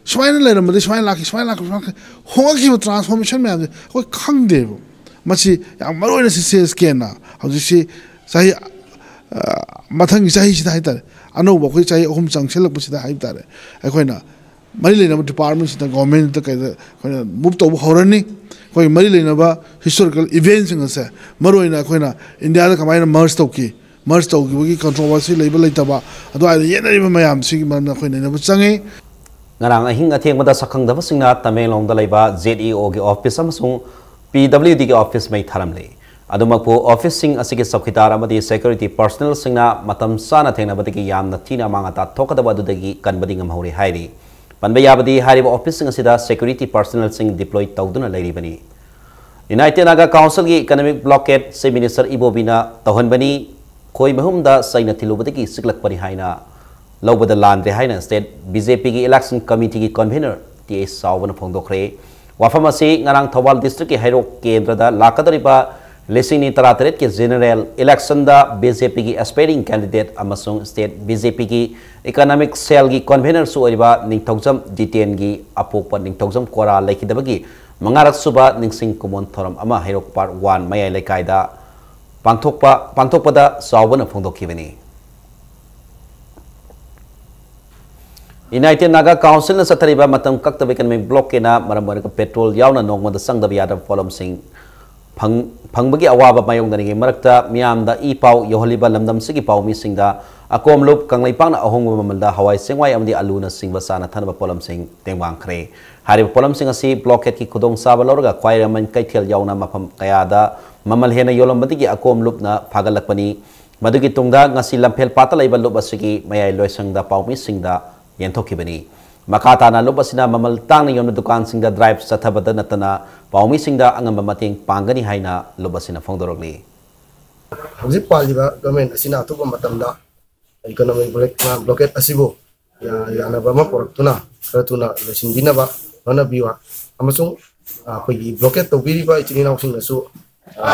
ꯁꯨꯃꯥꯏꯅ ꯂꯩꯔꯝꯕꯗꯤ ꯁꯨꯃꯥꯏꯅ ꯂꯥꯛꯈꯤ, ꯁꯨꯃꯥꯏꯅ ꯂꯥꯛꯈꯤ, ꯁꯨꯃꯥꯏꯅ ꯂꯥꯛꯈꯤ, ꯍꯣꯡꯉꯛꯈꯤꯕ transformation ꯃꯌꯥꯝꯁꯦ ꯑꯩꯈꯣꯏ ꯈꯪꯗꯦꯕ꯫ ꯃꯁꯤ ꯌꯥꯝ ꯃꯔꯨ ꯑꯣꯏꯅ CCSKꯅ ꯍꯧꯖꯤꯛꯁꯤ ꯆꯍꯤ, ꯑ, ꯃꯊꯪꯒꯤ ꯆꯍꯤꯁꯤꯗ ꯍꯥꯏꯇꯥꯔꯦ, ꯑꯅꯧꯕ ꯑꯩꯈꯣꯏ ꯆꯍꯤ ꯑꯍꯨꯝ ꯆꯪꯁꯤꯜꯂꯛꯄꯁꯤꯗ ꯍꯥꯏꯇꯥꯔꯦ, ꯑꯩꯈꯣꯏꯅ ꯃꯔꯤ ꯂꯩꯅꯕ departmentꯁꯤꯡꯗ, governmentꯇ ꯀꯩꯗ ꯑꯩꯈꯣꯏꯅ move ꯇꯧꯕ ꯍꯧꯔꯅꯤ꯫ ꯑꯩꯈꯣꯏ ꯃꯔꯤ ꯂꯩꯅꯕ historical eventꯁꯤꯡ ꯑꯁꯦ, ꯃꯔꯨꯑꯣꯏꯅ ꯑꯩꯈꯣꯏꯅ ꯏꯟꯗꯤꯌꯥꯗ ꯀꯃꯥꯏꯅ merge ꯇꯧꯈꯤ, merge ꯇꯧꯈꯤꯕꯒꯤ controversy ꯂꯩꯕ ꯂꯩꯇꯕ, ꯑꯗꯨꯋꯥꯏꯗ ꯌꯦꯠꯅꯔꯤꯕ ꯃꯌꯥꯝꯁꯤꯒꯤ ꯃꯔꯝꯗ ꯑꯩꯈꯣꯏ ꯅꯩꯅꯕ ꯆꯪꯉꯤ꯫ ꯉꯔꯥꯡ ꯑꯍꯤꯡ ꯑꯊꯦꯡꯕꯗ ꯁꯛꯈꯪꯗꯕꯁꯤꯡꯅ ꯇꯃꯦꯡꯂꯣꯡꯗ ꯂꯩꯕ ZEOꯒꯤ office ꯑꯃꯁꯨꯡ PWDꯒꯤ office ꯃꯩ ꯊꯥꯔꯝꯂꯦ꯫ ꯑꯗꯨꯃꯛꯄꯨ, ꯑꯣꯐꯤꯁꯁꯤꯡ ꯑꯁꯤꯒꯤ ꯆꯧꯀꯤꯗꯥꯔ ꯑꯃꯗꯤ ꯁꯦꯀ꯭ꯌꯨꯔꯤꯇꯤ ꯄꯔꯁꯅꯦꯜꯁꯤꯡꯅ ꯃꯇꯝ ꯆꯥꯅ ꯊꯦꯡꯅꯕꯗꯒꯤ ꯌꯥꯝꯅ ꯊꯤꯅ ꯑꯃꯥꯡ ꯑꯇꯥ ꯊꯣꯛꯀꯗꯕ ꯑꯗꯨꯗꯒꯤ ꯀꯟꯕꯗꯤ ꯉꯝꯍꯧꯔꯦ ꯍꯥꯏꯔꯤ꯫ ꯄꯟꯕ ꯌꯥꯕꯗꯤ, ꯍꯥꯏꯔꯤꯕ ꯑꯣꯐꯤꯁꯁꯤꯡ ꯑꯁꯤꯗ ꯁꯦꯀ꯭ꯌꯨꯔꯤꯇꯤ ꯄꯔꯁꯅꯦꯜꯁꯤꯡ ꯗꯤꯄ꯭ꯂꯣꯏ ꯇꯧꯗꯨꯅ ꯂꯩꯔꯤꯕꯅꯤ꯫ ꯌꯨꯅꯥꯏꯇꯦꯗ ꯅꯥꯒꯥ ꯀꯥꯎꯟꯁꯤꯜꯒꯤ ꯏꯀꯣꯅꯣꯃꯤꯛ ꯕ꯭ꯂꯣꯀꯦꯠ ꯆꯤꯐ ꯃꯤꯅꯤꯁꯇꯔ ꯏꯕꯣꯕꯤꯅ ꯇꯧꯍꯟꯕꯅꯤ꯫ ꯈꯣꯏ ꯃꯍꯨꯝꯗ ꯆꯩꯅ ꯊꯤꯜꯂꯨꯕꯗꯒꯤ ꯆꯤꯛꯂꯛꯄꯅꯤ ꯍꯥꯏꯅ ꯂꯧꯕꯗ ꯂꯥꯟꯗ꯭ꯔꯦ ꯍꯥꯏꯅ ꯁ꯭ꯇꯦꯠ ꯕꯤ ꯖꯦ ꯄꯤꯒꯤ ꯏꯂꯦꯛꯁꯟ ꯀꯃꯤꯇꯤꯒꯤ ꯀꯟꯚꯤꯅꯔ ꯇꯤ ꯑꯩꯆ ꯆꯥꯎꯕꯅ ꯐꯣꯡꯗꯣꯛꯈ꯭ꯔꯦ꯫ ꯋꯥꯐꯝ ꯑꯁꯤ ꯉꯔꯥꯡ ꯊꯧꯕꯥꯜ ꯗꯤꯁꯇ꯭ꯔꯤꯛꯀꯤ ꯍꯩꯔꯣꯛ ꯀꯦꯟꯗ꯭ꯔꯗ ꯂꯥꯛꯀꯗꯧꯔꯤꯕ ꯂꯤꯁꯤꯡ ꯑꯅꯤ ꯇꯔꯥꯇꯔꯦꯠꯀꯤ ꯖꯦꯅꯔꯦꯜ ꯏꯂꯦꯛꯁꯟꯗ ꯕꯤ ꯖꯦ ꯄꯤꯒꯤ ꯑꯦꯁꯄꯥꯏꯔꯤꯡ ꯀꯦꯟꯗꯤꯗꯦꯠ ꯑꯃꯁꯨꯡ ꯁ꯭ꯇꯦꯠ ꯕꯤ ꯖꯦ ꯄꯤꯒꯤ ꯏꯀꯣꯅꯣꯃꯤꯛ ꯁꯦꯜꯒꯤ ꯀꯟꯚꯤꯅꯔꯁꯨ ꯑꯣꯏꯔꯤꯕ ꯅꯤꯡꯊꯧꯖꯝ ꯖꯤꯇꯦꯟꯒꯤ ꯑꯄꯣꯛꯄ ꯅꯤꯡꯊꯧꯖꯝ ꯀꯣꯔꯥ ꯂꯩꯈꯤꯗꯕꯒꯤ ꯃꯉꯥꯔꯛ ꯁꯨꯕ ꯅꯤꯡꯁꯤꯡ ꯀꯨꯃꯣꯟ ꯊꯧꯔꯝ ꯑꯃ ꯍꯩꯔꯣꯛ ꯄꯥꯔꯠ ꯋꯥꯟ ꯃꯌꯥꯏ ꯂꯩꯀꯥꯏꯗ ꯄꯥꯡꯊꯣꯛꯄ, ꯄꯥꯡꯊꯣꯛꯄꯗ ꯆꯥꯎꯕꯅ ꯐꯣꯡꯗꯣꯛꯈꯤꯕꯅꯤ꯫ ꯌꯨꯅꯥꯏꯇꯦꯗ ꯅꯥꯒꯥ ꯀꯥꯎꯟꯁꯤꯜꯅ ꯆꯠꯊꯔꯤꯕ ꯃꯇꯝ ꯀꯛꯇꯕ ꯏꯀꯣꯅꯣꯃꯤꯛ ꯕ꯭ꯂꯣꯛꯀꯦꯠꯅ ꯃꯔꯝ ꯑꯣꯏꯔꯒ ꯄꯦꯇ꯭ꯔꯣꯜ ꯌꯥꯎꯅ ꯅꯣꯡꯃꯗ ꯆꯪꯗꯕ ꯌꯥꯗ꯭ꯔꯕ ꯄꯣꯠꯂꯝꯁꯤꯡ ꯐꯪ-, ꯐꯪꯕꯒꯤ ꯑꯋꯥꯕ ꯃꯥꯌꯣꯛꯅꯔꯤꯉꯩ ꯃꯔꯛꯇ ꯃꯤꯌꯥꯝꯗ ꯏ ꯄꯥꯎ ꯌꯧꯍꯜꯂꯤꯕ ꯂꯝꯗꯝꯁꯤꯒꯤ ꯄꯥꯎꯃꯤꯁꯤꯡꯗ ꯑꯀꯣꯝꯂꯨꯞ ꯀꯪꯂꯩꯄꯥꯛꯅ ꯑꯍꯣꯡꯕ ꯃꯃꯜꯗ ꯍꯋꯥꯏ ꯆꯦꯡꯋꯥꯏ ꯑꯃꯗꯤ ꯑꯂꯨꯅꯆꯤꯡꯕ ꯆꯥꯅ ꯊꯛꯅꯕ ꯄꯣꯠꯂꯝꯁꯤꯡ ꯇꯦꯡꯕꯥꯡꯈ꯭ꯔꯦ꯫ ꯍꯥꯏꯔꯤꯕ ꯄꯣꯠꯂꯝꯁꯤꯡ ꯑꯁꯤ ꯕ꯭ꯂꯣꯀꯦꯠꯀꯤ ꯈꯨꯗꯣꯡꯆꯥꯕ ꯂꯧꯔꯒ ꯈ꯭ꯋꯥꯏꯔꯝꯕꯟ ꯀꯩꯊꯦꯜ ꯌꯥꯎꯅ ꯃꯐꯝ ꯀꯌꯥꯗ ꯃꯃꯜ ꯍꯦꯟꯅ ꯌꯣꯜꯂꯝꯕꯗꯒꯤ ꯑꯀꯣꯝꯂꯨꯞꯅ ꯐꯥꯒꯠꯂꯛꯄꯅꯤ꯫ ꯃꯗꯨꯒꯤ ꯇꯨꯡꯗ ꯉꯁꯤ ꯂꯝꯐꯦꯜ ꯄꯥꯠꯇ ꯂꯩꯕ ꯂꯨꯞ ꯑꯁꯤꯒꯤ ꯃꯌꯥꯏ ꯂꯣꯏꯁꯪꯗ ꯄꯥꯎꯃꯤꯁꯤꯡꯗ ꯌꯦꯟꯊꯣꯛꯈꯤꯕꯅꯤ꯫ ꯃꯈꯥ ꯇꯥꯅ ꯂꯨꯞ ꯑꯁꯤꯅ ꯃꯃꯜ ꯇꯥꯡꯅ ꯌꯣꯟꯕ ꯗꯨꯀꯥꯟꯁꯤꯡꯗ ꯗ꯭ꯔꯥꯏꯚ ꯆꯠꯊꯕꯗ ꯅꯠꯇꯅ ꯄꯥꯎꯃꯤꯁꯤꯡꯗ ꯑꯉꯝꯕ ꯃꯇꯦꯡ ꯄꯥꯡꯒꯅꯤ ꯍꯥꯏꯅ ꯂꯨꯞ ꯑꯁꯤꯅ ꯐꯣꯡꯗꯣꯔꯛꯂꯤ꯫ ꯍꯧꯖꯤꯛ ꯄꯥꯜꯂꯤꯕ ꯒꯚꯔꯟꯃꯦꯟꯠ ꯑꯁꯤꯅ ꯑꯊꯨꯕ ꯃꯇꯝꯗ ꯏꯀꯣꯅꯣꯃꯤꯛ ꯕ꯭ꯂꯣꯀꯦꯠ, ꯕ꯭ꯂꯣꯀꯦꯠ ꯑꯁꯤꯕꯨ ꯌꯥ-, ꯌꯥꯅꯕ ꯑꯃ ꯄꯨꯔꯛꯇꯨꯅ ꯈꯔ ꯊꯨꯅ ꯂꯣꯏꯁꯤꯟꯕꯤꯅꯕ ꯍꯣꯠꯅꯕꯤꯌꯨ꯫ ꯑꯃꯁꯨꯡ, ꯑ, ꯑꯩꯈꯣꯏꯒꯤ ꯕ꯭ꯂꯣꯀꯦꯠ ꯇꯧꯕꯤꯔꯤꯕ ꯏꯆꯤꯜ ꯏꯅꯥꯎꯁꯤꯡꯅꯁꯨ, ꯑ,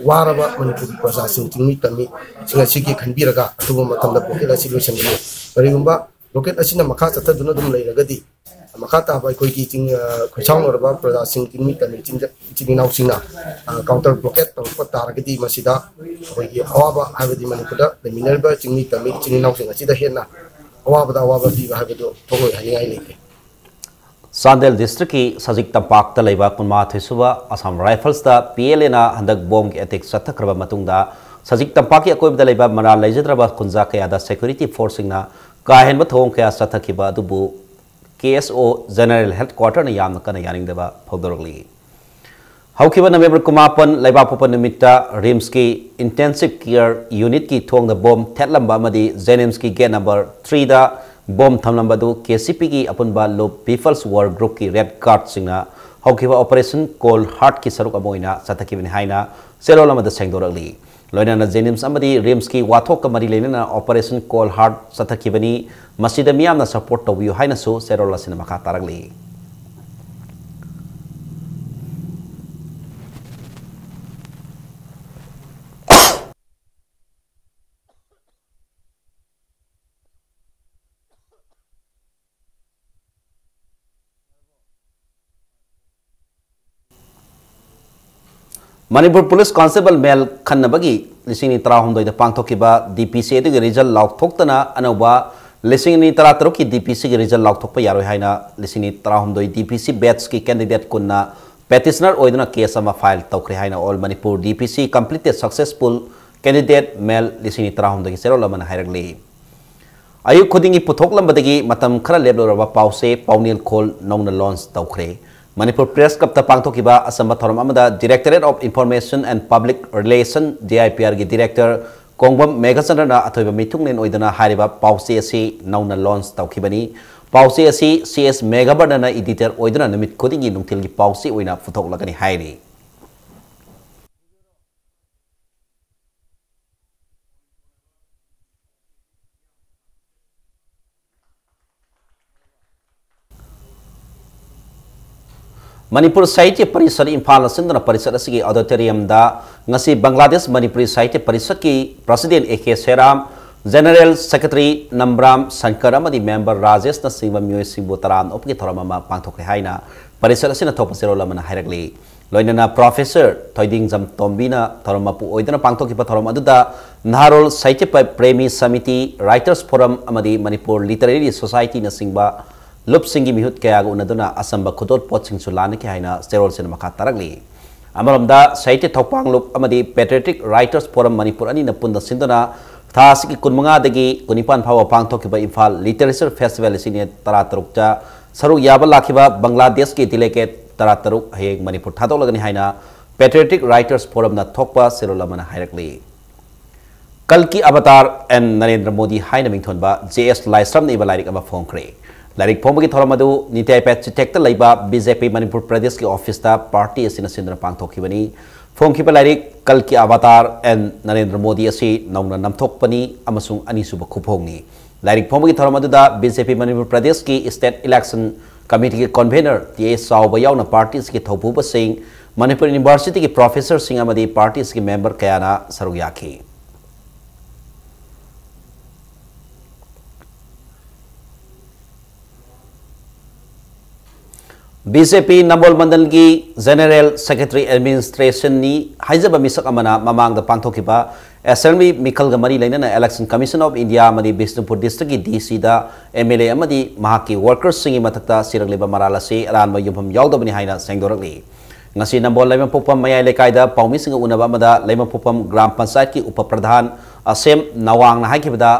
ꯋꯥꯔꯕ ꯃꯅꯤꯄꯨꯔꯒꯤ ꯄ꯭ꯔꯖꯥꯁꯤꯡ, ꯆꯤꯡꯃꯤ ꯇꯝꯃꯤ ꯁꯤꯡ ꯑꯁꯤꯒꯤ ꯈꯟꯕꯤꯔꯒ ꯑꯊꯨꯕ ꯃꯇꯝꯗ ꯕ꯭ꯂꯣꯀꯦꯠ ꯑꯁꯤ ꯂꯣꯏꯁꯤꯟꯕꯤꯌꯨ꯫ ꯀꯔꯤꯒꯨꯝꯕ ꯕ꯭ꯂꯣꯀꯦꯠ ꯑꯁꯤꯅ ꯃꯈꯥ ꯆꯠꯊꯗꯨꯅ ꯑꯗꯨꯝ ꯂꯩꯔꯒꯗꯤ, ꯃꯈꯥ ꯇꯥꯕ ꯑꯩꯈꯣꯏꯒꯤ ꯆꯤꯡ-, ꯑ, ꯈꯣꯏꯁꯥꯎꯅꯔꯕ ꯄ꯭ꯔꯖꯥꯁꯤꯡ, ꯆꯤꯡꯃꯤ ꯇꯝꯃꯤ ꯆꯤꯡꯗ-, ꯏꯆꯤꯜ ꯏꯅꯥꯎꯁꯤꯡꯅ, ꯑ, ꯀꯥꯎꯟꯇꯔ ꯕ꯭ꯂꯣꯀꯦꯠ ꯇꯧꯔꯛꯄ ꯇꯥꯔꯒꯗꯤ ꯃꯁꯤꯗ ꯑꯩꯈꯣꯏꯒꯤ ꯑꯋꯥꯕ, ꯍꯥꯏꯕꯗꯤ ꯃꯅꯤꯄꯨꯔꯗ ꯂꯩꯃꯤꯟꯅꯔꯤꯕ ꯆꯤꯡꯃꯤ ꯇꯝꯃꯤ ꯏꯆꯤꯜ ꯏꯅꯥꯎꯁꯤꯡ ꯑꯁꯤꯗ ꯍꯦꯟꯅ ꯑꯋꯥꯕꯗ ꯑꯋꯥꯕ ꯄꯤꯕ ꯍꯥꯏꯕꯗꯨ ꯊꯣꯛꯂꯣꯏ ꯍꯥꯏꯅꯤꯡꯉꯥꯏ ꯂꯩꯇꯦ꯫ ꯆꯥꯟꯗꯦꯜ ꯗꯤꯁꯇ꯭ꯔꯤꯛꯀꯤ ꯁꯖꯤꯛ ꯇꯝꯄꯥꯛꯇ ꯂꯩꯕ ꯀꯨꯟꯃꯥꯊꯣꯏ ꯁꯨꯕ ꯑꯁꯥꯝ ꯔꯥꯏꯐꯜꯁꯇ ꯄꯤ ꯑꯦꯜ ꯑꯦꯅ ꯍꯟꯗꯛ ꯕꯣꯝꯒꯤ ꯑꯦꯇꯦꯛ ꯆꯠꯊꯈ꯭ꯔꯕ ꯃꯇꯨꯡꯗ ꯁꯖꯤꯛ ꯇꯝꯄꯥꯛꯀꯤ ꯑꯀꯣꯏꯕꯗ ꯂꯩꯕ ꯃꯔꯥꯜ ꯂꯩꯖꯗ꯭ꯔꯕ ꯈꯨꯟꯖꯥ ꯀꯌꯥꯗ ꯁꯦꯀ꯭ꯌꯨꯔꯤꯇꯤ ꯐꯣꯔꯁꯁꯤꯡꯅ ꯀꯥ ꯍꯦꯟꯕ ꯊꯧꯑꯣꯡ ꯀꯌꯥ ꯆꯠꯊꯈꯤꯕ ꯑꯗꯨꯕꯨ ꯀꯦ ꯑꯦꯁ ꯑꯣ ꯖꯦꯅꯔꯦꯜ ꯍꯦꯗꯀ꯭ꯋꯥꯇꯔꯅ ꯌꯥꯝꯅ ꯀꯟꯅ ꯌꯥꯅꯤꯡꯗꯕ ꯐꯣꯡꯗꯣꯔꯛꯂꯤ꯫ ꯍꯧꯈꯤꯕ ꯅꯕꯦꯝꯕꯔ ꯀꯨꯟꯃꯥꯄꯟ ꯂꯩꯕꯥꯛꯄꯣꯛꯄ ꯅꯨꯃꯤꯠꯇ ꯔꯤꯝꯁꯀꯤ ꯏꯟꯇꯦꯟꯁꯤꯚ ꯀꯤꯌꯔ ꯌꯨꯅꯤꯠꯀꯤ ꯊꯣꯡꯗ ꯕꯣꯝ ꯊꯦꯠꯂꯝꯕ ꯑꯃꯗꯤ ꯖꯦꯅꯤꯝꯁꯀꯤ ꯒꯦꯠ ꯅꯝꯕꯔ ꯊ꯭ꯔꯤꯗ ꯕꯣꯝ ꯊꯝꯂꯝꯕ ꯑꯗꯨ ꯀꯦ ꯁꯤ ꯄꯤꯒꯤ ꯑꯄꯨꯟꯕ ꯂꯨꯞ ꯄꯤꯄꯜꯁ ꯋꯥꯔ ꯒ꯭ꯔꯨꯞꯀꯤ ꯔꯦꯗ ꯒꯥꯔꯗꯁꯤꯡꯅ ꯍꯧꯈꯤꯕ ꯑꯣꯄꯔꯦꯁꯟ ꯀꯣꯜ ꯍꯥꯔꯠꯀꯤ ꯁꯔꯨꯛ ꯑꯃ ꯑꯣꯏꯅ ꯆꯠꯊꯈꯤꯕꯅꯤ ꯍꯥꯏꯅ ꯆꯦꯔꯣꯜ ꯑꯃꯗ ꯁꯦꯡꯗꯣꯔꯛꯂꯤ꯫ ꯂꯣꯏꯅꯅ ꯖꯦꯅꯤꯝꯁ ꯑꯃꯗꯤ ꯔꯤꯝꯁꯀꯤ ꯋꯥꯊꯣꯛꯀ ꯃꯔꯤ ꯂꯩꯅꯅ ꯑꯣꯄꯔꯦꯁꯟ ꯀꯣꯜ ꯍꯥꯔꯠ ꯆꯠꯊꯈꯤꯕꯅꯤ꯫ ꯃꯁꯤꯗ ꯃꯤꯌꯥꯝꯅ ꯁꯄꯣꯔꯠ ꯇꯧꯕꯤꯌꯨ ꯍꯥꯏꯅꯁꯨ ꯆꯦꯔꯣꯜ ꯑꯁꯤꯅ ꯃꯈꯥ ꯇꯥꯔꯛꯂꯤ꯫ ꯃꯅꯤꯄꯨꯔ ꯄꯨꯂꯤꯁ ꯀꯣꯟꯁꯇꯦꯕꯜ ꯃꯦꯜ ꯈꯟꯅꯕꯒꯤ ꯂꯤꯁꯤꯡ ꯑꯅꯤ ꯇꯔꯥꯍꯨꯝꯗꯣꯏꯗ ꯄꯥꯡꯊꯣꯛꯈꯤꯕ ꯗꯤ ꯄꯤ ꯁꯤ ꯑꯗꯨꯒꯤ ꯔꯤꯖꯜ ꯂꯥꯎꯊꯣꯛꯇꯅ ꯑꯅꯧꯕ ꯂꯤꯁꯤꯡ ꯑꯅꯤ ꯇꯔꯥꯇꯔꯨꯛꯀꯤ ꯗꯤ ꯄꯤ ꯁꯤꯒꯤ ꯔꯤꯖꯜ ꯂꯥꯎꯊꯣꯛꯄ ꯌꯥꯔꯣꯏ ꯍꯥꯏꯅ ꯂꯤꯁꯤꯡ ꯑꯅꯤ ꯇꯔꯥꯍꯨꯝꯗꯣꯏ ꯗꯤ ꯄꯤ ꯁꯤ ꯕꯦꯠꯁꯀꯤ ꯀꯦꯟꯗꯤꯗꯦꯠ ꯀꯨꯟꯅ ꯄꯦꯇꯤꯁꯅꯔ ꯑꯣꯏꯗꯨꯅ ꯀꯦꯁ ꯑꯃ ꯐꯥꯏꯜ ꯇꯧꯈ꯭ꯔꯦ ꯍꯥꯏꯅ All Manipur D P C Completed Successful Candidate Male ꯂꯤꯁꯤꯡ ꯑꯅꯤ ꯇꯔꯥꯍꯨꯝꯗꯣꯏꯒꯤ ꯆꯦꯔꯣꯜ ꯑꯃꯅ ꯍꯥꯏꯔꯛꯂꯤ꯫ ꯑꯌꯨꯛ ꯈꯨꯗꯤꯡꯒꯤ ꯄꯨꯊꯣꯛꯂꯝꯕꯗꯒꯤ ꯃꯇꯝ ꯈꯔ ꯂꯦꯞꯂꯨꯔꯕ ꯄꯥꯎꯆꯦ ꯄꯥꯎꯅꯦꯜ ꯈꯣꯜ ꯅꯧꯅ ꯂꯣꯟꯆ ꯇꯧꯈ꯭ꯔꯦ꯫ ꯃꯅꯤꯄꯨꯔ ꯄ꯭ꯔꯦꯁ ꯀ꯭ꯂꯕꯇ ꯄꯥꯡꯊꯣꯛꯈꯤꯕ ꯑꯆꯝꯕ ꯊꯧꯔꯝ ꯑꯃꯗ Directorate of Information and Public Relation, D I P R ꯒꯤ ꯗꯤꯔꯦꯛꯇꯔ ꯀꯣꯡꯕꯝ ꯃꯦꯘꯆꯟꯗ꯭ꯔꯅ ꯑꯊꯣꯏꯕ ꯃꯤꯊꯨꯡꯂꯦꯟ ꯑꯣꯏꯗꯨꯅ ꯍꯥꯏꯔꯤꯕ ꯄꯥꯎꯆꯦ ꯑꯁꯤ ꯅꯧꯅ ꯂꯣꯟꯆ ꯇꯧꯈꯤꯕꯅꯤ꯫ ꯄꯥꯎꯆꯦ ꯑꯁꯤ ꯁꯤ ꯑꯦꯁ ꯃꯦꯘꯕꯔꯅꯅ ꯏꯗꯤꯇꯔ ꯑꯣꯏꯗꯨꯅ ꯅꯨꯃꯤꯠ ꯈꯨꯗꯤꯡꯒꯤ ꯅꯨꯡꯊꯤꯜꯒꯤ ꯄꯥꯎꯆꯦ ꯑꯣꯏꯅ ꯄꯨꯊꯣꯛꯂꯒꯅꯤ ꯍꯥꯏꯔꯤ꯫ ꯃꯅꯤꯄꯨꯔ ꯁꯥꯍꯤꯇ꯭ꯌ ꯄꯔꯤꯁꯠ ꯏꯝꯐꯥꯜꯅ ꯁꯤꯟꯗꯨꯅ ꯄꯔꯤꯁꯠ ꯑꯁꯤꯒꯤ ꯑꯣꯗꯤꯇꯣꯔꯤꯌꯝꯗ ꯉꯁꯤ ꯕꯪꯒ꯭ꯂꯥꯗꯦꯁ ꯃꯅꯤꯄꯨꯔꯤ ꯁꯥꯍꯤꯇ꯭ꯌ ꯄꯔꯤꯁꯠꯀꯤ president A K Sheram, general secretary Nambram Shankar ꯑꯃꯗꯤ ꯃꯦꯝꯕꯔ ꯔꯥꯖꯦꯁꯅꯆꯤꯡꯕ ꯃꯤꯑꯣꯏꯁꯤꯡꯕꯨ ꯇꯔꯥꯝꯅ ꯑꯣꯛꯄꯒꯤ ꯊꯧꯔꯝ ꯑꯃ ꯄꯥꯡꯊꯣꯛꯈ꯭ꯔꯦ ꯍꯥꯏꯅ ꯄꯔꯤꯁꯠ ꯑꯁꯤꯅ ꯊꯣꯛꯄ ꯆꯦꯔꯣꯜ ꯑꯃꯅ ꯍꯥꯏꯔꯛꯂꯤ꯫ ꯂꯣꯏꯅꯅ ꯄ꯭ꯔꯣꯐꯦꯁꯔ ꯊꯣꯏꯗꯤꯡꯖꯝ ꯇꯣꯝꯕꯤꯅ ꯊꯧꯔꯝ ꯃꯄꯨ ꯑꯣꯏꯗꯨꯅ ꯄꯥꯡꯊꯣꯛꯈꯤꯕ ꯊꯧꯔꯝ ꯑꯗꯨꯗ ꯅꯍꯥꯔꯣꯜ ꯁꯥꯍꯤꯇ꯭ꯌ ꯄ-, ꯄ꯭ꯔꯦꯃꯤ ꯁꯃꯤꯇꯤ, ꯔꯥꯏꯇꯔꯁ ꯐꯣꯔꯝ ꯑꯃꯗꯤ ꯃꯅꯤꯄꯨꯔ ꯂꯤꯇꯔꯦꯔꯤ ꯁꯣꯁꯥꯏꯇꯤꯅꯆꯤꯡꯕ ꯂꯨꯞꯁꯤꯡꯒꯤ ꯃꯤꯍꯨꯠ ꯀꯌꯥꯒ ꯎꯅꯗꯨꯅ ꯑꯆꯝꯕ ꯈꯨꯗꯣꯜ ꯄꯣꯠꯁꯤꯡꯁꯨ ꯂꯥꯟꯅꯈꯤ ꯍꯥꯏꯅ ꯆꯦꯔꯣꯜꯁꯤꯅ ꯃꯈꯥ ꯇꯥꯔꯛꯂꯤ꯫ ꯑꯃꯔꯣꯝꯗ ꯁꯥꯍꯤꯇ꯭ꯌ ꯊꯧꯄꯥꯡ ꯂꯨꯞ ꯑꯃꯗꯤ ꯄꯦꯇ꯭ꯔꯤꯌꯣꯇꯤꯛ ꯔꯥꯏꯇꯔꯁ ꯐꯣꯔꯝ ꯃꯅꯤꯄꯨꯔ ꯑꯅꯤꯅ ꯄꯨꯟꯅ ꯁꯤꯟꯗꯨꯅ ꯊꯥ ꯑꯁꯤꯒꯤ ꯀꯨꯟꯃꯉꯥꯗꯒꯤ ꯀꯨꯟꯅꯤꯄꯥꯟ ꯐꯥꯎꯕ ꯄꯥꯡꯊꯣꯛꯈꯤꯕ ꯏꯝꯐꯥꯜ ꯂꯤꯇꯔꯦꯆꯔ ꯐꯦꯁꯇꯤꯚꯦꯜ ꯂꯤꯁꯤꯡ ꯑꯅꯤ ꯇꯔꯥꯇꯔꯨꯛꯇ ꯁꯔꯨꯛ ꯌꯥꯕ ꯂꯥꯛꯈꯤꯕ ꯕꯪꯒ꯭ꯂꯥꯗꯦꯁꯀꯤ ꯗꯤꯂꯦꯒꯦꯠ ꯇꯔꯥꯇꯔꯨꯛ ꯍꯌꯦꯡ ꯃꯅꯤꯄꯨꯔ ꯊꯥꯗꯣꯛꯂꯒꯅꯤ ꯍꯥꯏꯅ Patriotic Writers Forumꯅ ꯊꯣꯛꯄ ꯆꯦꯔꯣꯜ ꯑꯃꯅ ꯍꯥꯏꯔꯛꯂꯤ꯫ ꯀꯜꯀꯤ ꯑꯕꯇꯥꯔ ꯑꯦꯟ ꯅꯔꯦꯟꯗ꯭ꯔ ꯃꯣꯗꯤ ꯍꯥꯏꯅ ꯃꯤꯡꯊꯣꯟꯕ ꯖꯦ ꯑꯦꯁ ꯂꯥꯏꯁ꯭ꯔꯝꯅ ꯏꯕ ꯂꯥꯏꯔꯤꯛ ꯑꯃ ꯐꯣꯡꯈ꯭ꯔꯦ꯫ ꯂꯥꯏꯔꯤꯛ ꯐꯣꯡꯕꯒꯤ ꯊꯧꯔꯝ ꯑꯗꯨ ꯅꯤꯇꯤ ꯑꯥꯌꯣꯒ ꯆꯤꯊꯦꯛꯇ ꯂꯩꯕ ꯕꯤ ꯖꯦ ꯄꯤ ꯃꯅꯤꯄꯨꯔ ꯄ꯭ꯔꯗꯦꯁꯀꯤ ꯑꯣꯐꯤꯁꯇ ꯄꯥꯔꯇꯤ ꯑꯁꯤꯅ ꯁꯤꯟꯗꯨꯅ ꯄꯥꯡꯊꯣꯛꯈꯤꯕꯅꯤ꯫ ꯐꯣꯡꯈꯤꯕ ꯂꯥꯏꯔꯤꯛ ꯀꯜꯀꯤ ꯑꯕꯇꯥꯔ ꯑꯦꯟ ꯅꯔꯦꯟꯗ꯭ꯔ ꯃꯣꯗꯤ ꯑꯁꯤ ꯅꯧꯅ ꯅꯝꯊꯣꯛꯄꯅꯤ ꯑꯃꯁꯨꯡ ꯑꯅꯤꯁꯨꯕ ꯈꯨꯐꯣꯡꯅꯤ꯫ ꯂꯥꯏꯔꯤꯛ ꯐꯣꯡꯕꯒꯤ ꯊꯧꯔꯝ ꯑꯗꯨꯗ ꯕꯤ ꯖꯦ ꯄꯤ ꯃꯅꯤꯄꯨꯔ ꯄ꯭ꯔꯗꯦꯁꯀꯤ State Election Committeeꯒꯤ convener T A ꯆꯥꯎꯕ ꯌꯥꯎꯅ ꯄꯥꯔꯇꯤ ꯑꯁꯤꯒꯤ ꯊꯧꯄꯨꯕꯁꯤꯡ, ꯃꯅꯤꯄꯨꯔ ꯌꯨꯅꯤꯚꯔꯁꯤꯇꯤꯒꯤ ꯄ꯭ꯔꯣꯐꯦꯁꯔꯁꯤꯡ ꯑꯃꯗꯤ ꯄꯥꯔꯇꯤ ꯑꯁꯤꯒꯤ ꯃꯦꯝꯕꯔ ꯀꯌꯥꯅ ꯁꯔꯨꯛ ꯌꯥꯈꯤ꯫ ꯕꯤ ꯖꯦ ꯄꯤ ꯅꯝꯕꯣꯜ ꯃꯟꯗꯜꯒꯤ General Secretary Administrationꯅꯤ ꯍꯥꯏꯖꯕ ꯃꯤꯁꯛ ꯑꯃꯅ ꯃꯃꯥꯡꯗ ꯄꯥꯡꯊꯣꯛꯈꯤꯕ ꯑꯦꯁꯦꯝꯕ꯭ꯂꯤ ꯃꯤꯈꯜꯒ ꯃꯔꯤ ꯂꯩꯅꯅ Election Commission of India ꯑꯃꯗꯤ ꯕꯤꯁꯅꯨꯄꯨꯔ ꯗꯤꯁꯇ꯭ꯔꯤꯛꯀꯤ ꯗꯤ ꯁꯤꯗ ꯑꯦꯝ ꯑꯦꯜ ꯑꯦ ꯑꯃꯗꯤ ꯃꯍꯥꯛꯀꯤ ꯋꯥꯔꯀꯔꯁꯤꯡꯒꯤ ꯃꯊꯛꯇ ꯁꯤꯔꯛꯂꯤꯕ ꯃꯔꯥꯜ ꯑꯁꯤ ꯑꯔꯥꯟꯕ ꯌꯨꯝꯐꯝ ꯌꯥꯎꯗꯕꯅꯤ ꯍꯥꯏꯅ ꯁꯦꯡꯗꯣꯔꯛꯂꯤ꯫ ꯉꯁꯤ ꯅꯝꯕꯣꯜ ꯂꯩꯃꯄꯣꯛꯄꯝ ꯃꯌꯥꯏ ꯂꯩꯀꯥꯏꯗ ꯄꯥꯎꯃꯤꯁꯤꯡꯒ ꯎꯅꯕ ꯑꯃꯗ ꯂꯩꯃꯄꯣꯛꯄꯝ ꯒ꯭ꯔꯥꯝ ꯄꯟꯆꯥꯌꯠꯀꯤ ꯎꯄ ꯄ꯭ꯔꯙꯥꯟ ꯑꯁꯦꯝ ꯅꯋꯥꯡꯅ ꯍꯥꯏꯈꯤꯕꯗ,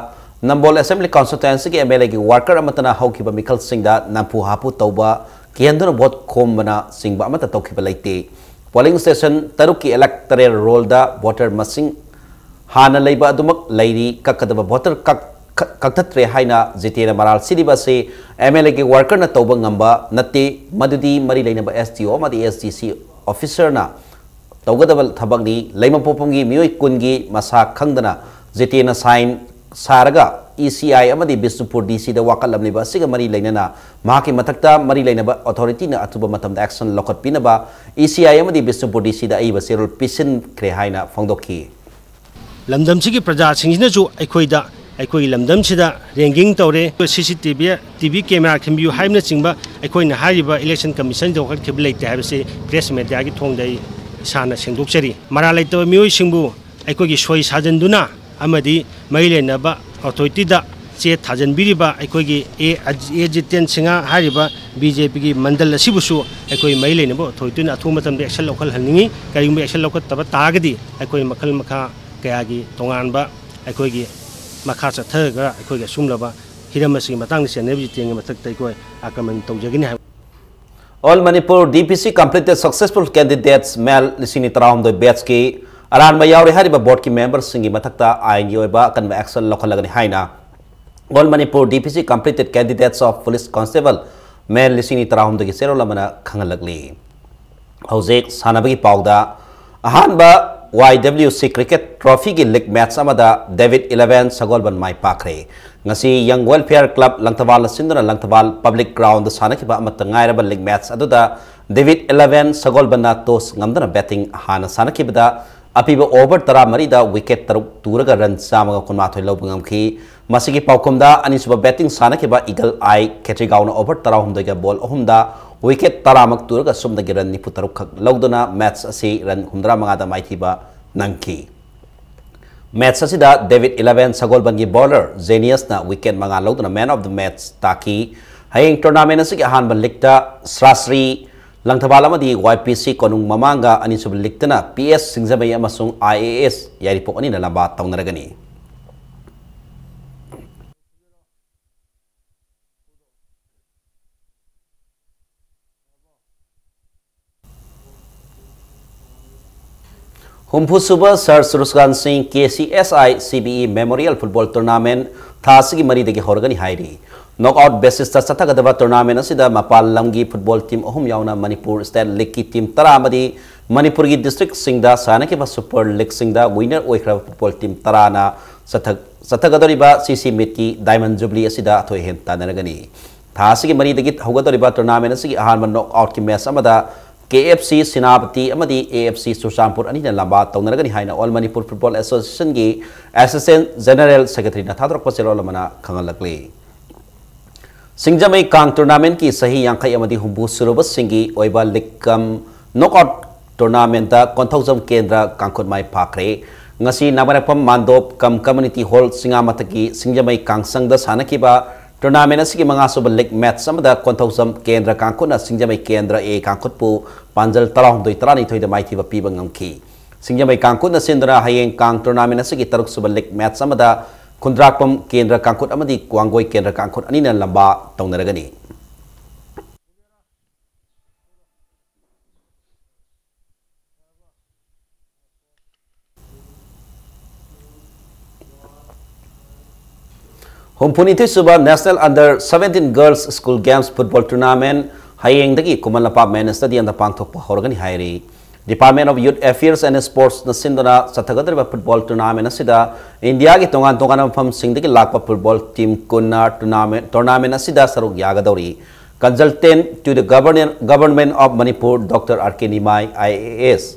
ꯅꯝꯕꯣꯜ ꯑꯦꯁꯦꯝꯕ꯭ꯂꯤ ꯀꯟꯁꯇꯤꯇ꯭ꯋꯦꯟꯁꯤꯒꯤ ꯑꯦꯝ ꯑꯦꯜ ꯑꯦꯒꯤ ꯋꯥꯔꯀꯔ ꯑꯃꯠꯇꯅ ꯍꯧꯈꯤꯕ ꯃꯤꯈꯜꯁꯤꯡꯗ ꯅꯝꯐꯨ ꯍꯥꯐꯨ ꯇꯧꯕ, ꯀꯤꯍꯟꯗꯨꯅ ꯚꯣꯠ ꯈꯣꯝꯕꯅ ꯆꯤꯡꯕ ꯑꯃꯠꯇ ꯇꯧꯈꯤꯕ ꯂꯩꯇꯦ꯫ ꯄꯣꯂꯤꯡ ꯁ꯭ꯇꯦꯁꯟ ꯇꯔꯨꯛꯀꯤ ꯏꯂꯦꯛꯇꯔꯦꯜ ꯔꯣꯜꯗ ꯚꯣꯇꯔ ꯃꯁꯤꯡ ꯍꯥꯟꯅ ꯂꯩꯕ ꯑꯗꯨꯃꯛ ꯂꯩꯔꯤ, ꯀꯛꯀꯗꯕ ꯚꯣꯇꯔ ꯀꯛ-, ꯀꯛ-, ꯀꯛꯊꯠꯇ꯭ꯔꯦ ꯍꯥꯏꯅ ꯖꯤꯇꯦꯅ ꯃꯔꯥꯜ ꯁꯤꯔꯤꯕ ꯑꯁꯤ ꯑꯦꯝ ꯑꯦꯜ ꯑꯦꯒꯤ ꯋꯥꯔꯀꯔꯅ ꯇꯧꯕ ꯉꯝꯕ ꯅꯠꯇꯦ, ꯃꯗꯨꯗꯤ ꯃꯔꯤ ꯂꯩꯅꯕ ꯑꯦꯁ ꯗꯤ ꯑꯣ ꯑꯃꯗꯤ ꯑꯦꯁ ꯗꯤ ꯁꯤ ꯑꯣꯐꯤꯁꯔꯅ ꯇꯧꯒꯗꯕ ꯊꯕꯛꯅꯤ꯫ ꯂꯩꯃꯄꯣꯛꯄꯝꯒꯤ ꯃꯤꯑꯣꯏ ꯀꯨꯟꯒꯤ ꯃꯁꯥ ꯈꯪꯗꯅ ꯖꯤꯇꯦꯅ ꯁꯥꯏꯟ ꯁꯥꯔꯒ ꯏ ꯁꯤ ꯑꯥꯏ ꯑꯃꯗꯤ ꯕꯤꯁꯅꯨꯄꯨꯔ ꯗꯤ ꯁꯤꯗ ꯋꯥꯀꯠꯂꯝꯂꯤꯕ ꯑꯁꯤꯒ ꯃꯔꯤ ꯂꯩꯅꯅ ꯃꯍꯥꯛꯀꯤ ꯃꯊꯛꯇ ꯃꯔꯤ ꯂꯩꯅꯕ ꯑꯣꯊꯣꯔꯤꯇꯤꯅ ꯑꯊꯨꯕ ꯃꯇꯝꯗ ꯑꯦꯛꯁꯟ ꯂꯧꯈꯠꯄꯤꯅꯕ ꯏ ꯁꯤ ꯑꯥꯏ ꯑꯃꯗꯤ ꯕꯤꯁꯅꯨꯄꯨꯔ ꯗꯤ ꯁꯤꯗ ꯑꯏꯕ ꯆꯦꯔꯣꯜ ꯄꯤꯁꯤꯟꯈ꯭ꯔꯦ ꯍꯥꯏꯅ ꯐꯣꯡꯗꯣꯛꯈꯤ꯫ ꯂꯝꯗꯝꯁꯤꯒꯤ ꯄ꯭ꯔꯖꯥꯁꯤꯡꯁꯤꯅꯁꯨ ꯑꯩꯈꯣꯏꯗ, ꯑꯩꯈꯣꯏꯒꯤ ꯂꯝꯗꯝꯁꯤꯗ ꯔꯦꯡꯒꯤꯡ ꯇꯧꯔꯦ, C C T V, T V camera ꯈꯤꯟꯕꯤꯌꯨ ꯍꯥꯏꯕꯅꯆꯤꯡꯕ ꯑꯩꯈꯣꯏꯅ ꯍꯥꯏꯔꯤꯕ ꯏꯂꯦꯛꯁꯟ ꯀꯃꯤꯁꯟꯗ ꯋꯥꯀꯠꯈꯤꯕ ꯂꯩꯇꯦ ꯍꯥꯏꯕꯁꯤ ꯄ꯭ꯔꯦꯁ ꯃꯦꯗꯤꯌꯥꯒꯤ ꯊꯣꯡꯗ ꯑꯩ ꯏꯁꯥꯅ ꯁꯦꯡꯗꯣꯛꯆꯔꯤ꯫ ꯃꯔꯥꯜ ꯂꯩꯇꯕ ꯃꯤꯑꯣꯏꯁꯤꯡꯕꯨ ꯑꯩꯈꯣꯏꯒꯤ ꯁꯣꯏ ꯁꯥꯖꯟꯗꯨꯅ ꯑꯃꯗꯤ ꯃꯔꯤ ꯂꯩꯅꯕ ꯑꯣꯊꯣꯔꯤꯇꯤꯗ ꯆꯦ ꯊꯥꯖꯤꯟꯕꯤꯔꯤꯕ ꯑꯩꯈꯣꯏꯒꯤ ꯑꯦ, ꯑꯦ ꯖꯤꯇꯦꯟ ꯁꯤꯡꯍ ꯍꯥꯏꯔꯤꯕ ꯕꯤ ꯖꯦ ꯄꯤꯒꯤ ꯃꯟꯗꯜ ꯑꯁꯤꯕꯨꯁꯨ ꯑꯩꯈꯣꯏ ꯃꯔꯤ ꯂꯩꯅꯕ ꯑꯣꯊꯣꯔꯤꯇꯤꯅ ꯑꯊꯨꯕ ꯃꯇꯝꯗ ꯑꯦꯛꯁꯟ ꯂꯧꯈꯠꯍꯟꯅꯤꯡꯏ꯫ ꯀꯔꯤꯒꯨꯝꯕ ꯑꯦꯛꯁꯟ ꯂꯧꯈꯠꯇꯕ ꯇꯥꯔꯒꯗꯤ ꯑꯩꯈꯣꯏ ꯃꯈꯜ ꯃꯈꯥ ꯀꯌꯥꯒꯤ ꯇꯣꯉꯥꯟꯕ ꯑꯩꯈꯣꯏꯒꯤ ꯃꯈꯥ ꯆꯠꯊꯔꯒ ꯑꯩꯈꯣꯏꯒꯤ ꯑꯁꯨꯝꯂꯕ ꯍꯤꯔꯝ ꯑꯁꯤꯒꯤ ꯃꯇꯥꯡꯗ ꯆꯦꯟꯅꯔꯤꯕ ꯖꯤꯇꯦꯟꯒꯤ ꯃꯊꯛꯇ ꯑꯩꯈꯣꯏ ꯑꯥꯀ꯭ꯔꯃꯟ ꯇꯧꯖꯒꯅꯤ ꯍꯥꯏꯕ꯫ All Manipur D P C completed successful candidates male ꯂꯤꯁꯤꯡ ꯑꯅꯤ ꯇꯔꯥꯍꯨꯝꯗꯣꯏ batchꯀꯤ ꯑꯔꯥꯟꯕ ꯌꯥꯎꯔꯦ ꯍꯥꯏꯔꯤꯕ boardꯀꯤ memberꯁꯤꯡꯒꯤ ꯃꯊꯛꯇ ꯑꯥꯏꯟꯒꯤ ꯑꯣꯏꯕ ꯑꯀꯟꯕ action ꯂꯧꯈꯠꯂꯒꯅꯤ ꯍꯥꯏꯅ All Manipur D P C completed candidates of police constable male ꯂꯤꯁꯤꯡ ꯑꯅꯤ ꯇꯔꯥꯍꯨꯝꯗꯣꯏꯒꯤ ꯆꯦꯔꯣꯜ ꯑꯃꯅ ꯈꯪꯍꯜꯂꯛꯂꯤ꯫ ꯍꯧꯖꯤꯛ ꯁꯥꯟꯅꯕꯒꯤ ꯄꯥꯎꯗ ꯑꯍꯥꯟꯕ Y W C cricket trophyꯒꯤ league match ꯑꯃꯗ David eleven ꯁꯒꯣꯜꯕꯟ ꯃꯥꯏ ꯄꯥꯛꯈ꯭ꯔꯦ꯫ ꯉꯁꯤ Young Welfare Club ꯂꯪꯊꯕꯥꯜꯅ ꯁꯤꯟꯗꯨꯅ ꯂꯪꯊꯕꯥꯜ public groundꯗ ꯁꯥꯟꯅꯈꯤꯕ ꯑꯃꯠꯇ ꯉꯥꯏꯔꯕ league match ꯑꯗꯨꯗ David eleven ꯁꯒꯣꯜꯕꯟꯅ toss ꯉꯝꯗꯨꯅ batting ꯍꯥꯟꯅ ꯁꯥꯟꯅꯈꯤꯕꯗ ꯑꯄꯤꯕ over ꯇꯔꯥꯃꯔꯤꯗ wicket ꯇꯔꯨꯛ ꯇꯨꯔꯒ run ꯆꯥꯝꯃꯒ ꯀꯨꯟꯃꯥꯊꯣꯏ ꯂꯧꯕ ꯉꯝꯈꯤ꯫ ꯃꯁꯤꯒꯤ ꯄꯥꯎꯈꯨꯝꯗ ꯑꯅꯤꯁꯨꯕ batting ꯁꯥꯟꯅꯈꯤꯕ Eagle Eye ꯈꯦꯇ꯭ꯔꯤꯒꯥꯎꯅ over ꯇꯔꯥꯍꯨꯝꯗꯣꯏꯒ ball ꯑꯍꯨꯝꯗ wicket ꯇꯔꯥꯃꯛ ꯇꯨꯔꯒ ꯁꯨꯞꯅꯒꯤ run ꯅꯤꯐꯨ ꯇꯔꯨꯛ ꯈꯛ ꯂꯧꯗꯨꯅ match ꯑꯁꯤ run ꯍꯨꯝꯗ꯭ꯔꯥ ꯃꯉꯥꯗ ꯃꯥꯏꯊꯤꯕ ꯅꯪꯈꯤ꯫ Match ꯑꯁꯤꯗ David eleven ꯁꯒꯣꯜꯕꯟꯒꯤ bowler Zeniusꯅ wicket ꯃꯉꯥ ꯂꯧꯗꯨꯅ man of the match ꯇꯥꯈꯤ꯫ ꯍꯌꯦꯡ tournament ꯑꯁꯤꯒꯤ ꯑꯍꯥꯟꯕ leagueꯇ ꯁ꯭ꯔꯥꯁ꯭ꯔꯤ ꯂꯪꯊꯕꯥꯜ ꯑꯃꯗꯤ Y P C ꯀꯣꯅꯨꯡ ꯃꯃꯥꯡꯒ, ꯑꯅꯤꯁꯨꯕ leagueꯇꯅ P S ꯁꯤꯡꯖꯃꯩ ꯑꯃꯁꯨꯡ I A S ꯌꯥꯏꯔꯤꯄꯣꯛ ꯑꯅꯤꯅ ꯂꯝꯕꯥ ꯇꯧꯅꯔꯒꯅꯤ꯫ ꯍꯨꯝꯐꯨꯁꯨꯕ ꯁꯔ ꯁꯨꯔꯖꯀꯥꯟ ꯁꯤꯡ K C S I C B E Memorial Football Tournament ꯊꯥ ꯑꯁꯤꯒꯤ ꯃꯔꯤꯗꯒꯤ ꯍꯧꯔꯒꯅꯤ ꯍꯥꯏꯔꯤ꯫ Knockout basisꯇ ꯆꯠꯊꯒꯗꯕ tournament ꯑꯁꯤꯗ ꯃꯄꯥꯟ lamꯒꯤ football team ꯑꯍꯨꯝ ꯌꯥꯎꯅ ꯃꯅꯤꯄꯨꯔ state leagueꯀꯤ team ꯇꯔꯥ ꯑꯃꯗꯤ ꯃꯅꯤꯄꯨꯔꯒꯤ districtꯁꯤꯡꯗ ꯁꯥꯟꯅꯈꯤꯕ super leagueꯁꯤꯡꯗ winner ꯑꯣꯏꯈ꯭ꯔꯕ football team ꯇꯔꯥꯅ ꯆꯠꯊ-, ꯆꯠꯊꯒꯗꯧꯔꯤꯕ C C meetꯀꯤ Diamond Jubilee ꯑꯁꯤꯗ ꯑꯊꯣꯏ ꯑꯍꯦꯟ ꯇꯥꯟꯅꯔꯒꯅꯤ꯫ ꯊꯥ ꯑꯁꯤꯒꯤ ꯃꯔꯤꯗꯒꯤ ꯍꯧꯒꯗꯧꯔꯤꯕ tournament ꯑꯁꯤꯒꯤ ꯑꯍꯥꯟꯕ knockoutꯀꯤ match ꯑꯃꯗ K F C ꯁꯦꯅꯥꯄꯇꯤ ꯑꯃꯗꯤ A F C ꯆꯨꯔꯆꯥꯟꯄꯨꯔ ꯑꯅꯤꯅ ꯂꯝꯕꯥ ꯇꯧꯅꯔꯒꯅꯤ ꯍꯥꯏꯅ All Manipur Football Associationꯒꯤ Assistant General Secretaryꯅ ꯊꯥꯗꯣꯔꯛꯄ ꯆꯦꯔꯣꯜ ꯑꯃꯅ ꯈꯪꯍꯜꯂꯛꯂꯤ꯫ ꯁꯤꯡꯖꯃꯩ ꯀꯥꯡ tournamentꯀꯤ ꯆꯍꯤ ꯌꯥꯡꯈꯩ ꯑꯃꯗꯤ ꯍꯨꯝꯐꯨ ꯁꯨꯔꯕꯁꯤꯡꯒꯤ ꯑꯣꯏꯕ league cum knockout tournamentꯇ ꯀꯣꯟꯊꯧꯖꯝ ꯀꯦꯟꯗ꯭ꯔ ꯀꯥꯡꯈꯨꯠ ꯃꯥꯏ ꯄꯥꯛꯈ꯭ꯔꯦ꯫ ꯉꯁꯤ ꯅꯥꯃꯔꯦꯛꯐꯝ ꯃꯥꯟꯗꯣꯞ cum community hall ꯆꯤꯉꯥꯃꯊꯛꯀꯤ ꯁꯤꯡꯖꯃꯩ ꯀꯥꯡꯁꯪꯗ ꯁꯥꯟꯅꯈꯤꯕ tournament ꯑꯁꯤꯒꯤ ꯃꯉꯥꯁꯨꯕ league match ꯑꯃꯗ ꯀꯣꯟꯊꯧꯖꯝ ꯀꯦꯟꯗ꯭ꯔ ꯀꯥꯡꯈꯨꯠꯅ ꯁꯤꯡꯖꯃꯩ ꯀꯦꯟꯗ꯭ꯔ A ꯀꯥꯡꯈꯨꯠꯄꯨ ꯄꯥꯟꯖꯜ ꯇꯔꯥꯍꯨꯝꯗꯣꯏ ꯇꯔꯥꯅꯤꯊꯣꯏꯗ ꯃꯥꯏꯊꯤꯕ ꯄꯤꯕ ꯉꯝꯈꯤ꯫ ꯁꯤꯡꯖꯃꯩ ꯀꯥꯡꯈꯨꯠꯅ ꯁꯤꯟꯗꯨꯅ ꯍꯌꯦꯡ ꯀꯥꯡ tournamentꯅ ꯑꯁꯤꯒꯤ ꯇꯔꯨꯛꯁꯨꯕ league match ꯑꯃꯗ ꯈꯨꯟꯗ꯭ꯔꯥꯛꯄꯝ ꯀꯦꯟꯗ꯭ꯔ ꯀꯥꯡꯈꯨꯠ ꯑꯃꯗꯤ ꯋꯥꯡꯒꯣꯏ ꯀꯦꯟꯗ꯭ꯔ ꯀꯥꯡꯈꯨꯠ ꯑꯅꯤꯅ ꯂꯝꯕꯥ ꯇꯧꯅꯔꯒꯅꯤ꯫ ꯍꯨꯝꯐꯨꯅꯤꯊꯣꯏ ꯁꯨꯕ National Under Seventeen Girls School Games Football Tournament ꯍꯌꯦꯡꯗꯒꯤ ꯈꯨꯃꯟ ꯂꯝꯄꯥꯛ Main Stadiumꯗ ꯄꯥꯡꯊꯣꯛꯄ ꯍꯧꯔꯒꯅꯤ ꯍꯥꯏꯔꯤ꯫ Department of Youth Affairs and Sportsꯅ ꯁꯤꯟꯗꯨꯅ ꯆꯠꯊꯒꯗꯧꯔꯤꯕ football tournament ꯑꯁꯤꯗ ꯏꯟꯗꯤꯌꯥꯒꯤ ꯇꯣꯉꯥꯟ ꯇꯣꯉꯥꯟꯕ ꯃꯐꯝꯁꯤꯡꯗꯒꯤ ꯂꯥꯛꯄ football team ꯀꯨꯟꯅ tournament, tournament ꯑꯁꯤꯗ ꯁꯔꯨꯛ ꯌꯥꯒꯗꯧꯔꯤ꯫ Consultant to the Governor, Government of Manipur, Doctor R K Nimai, I A S,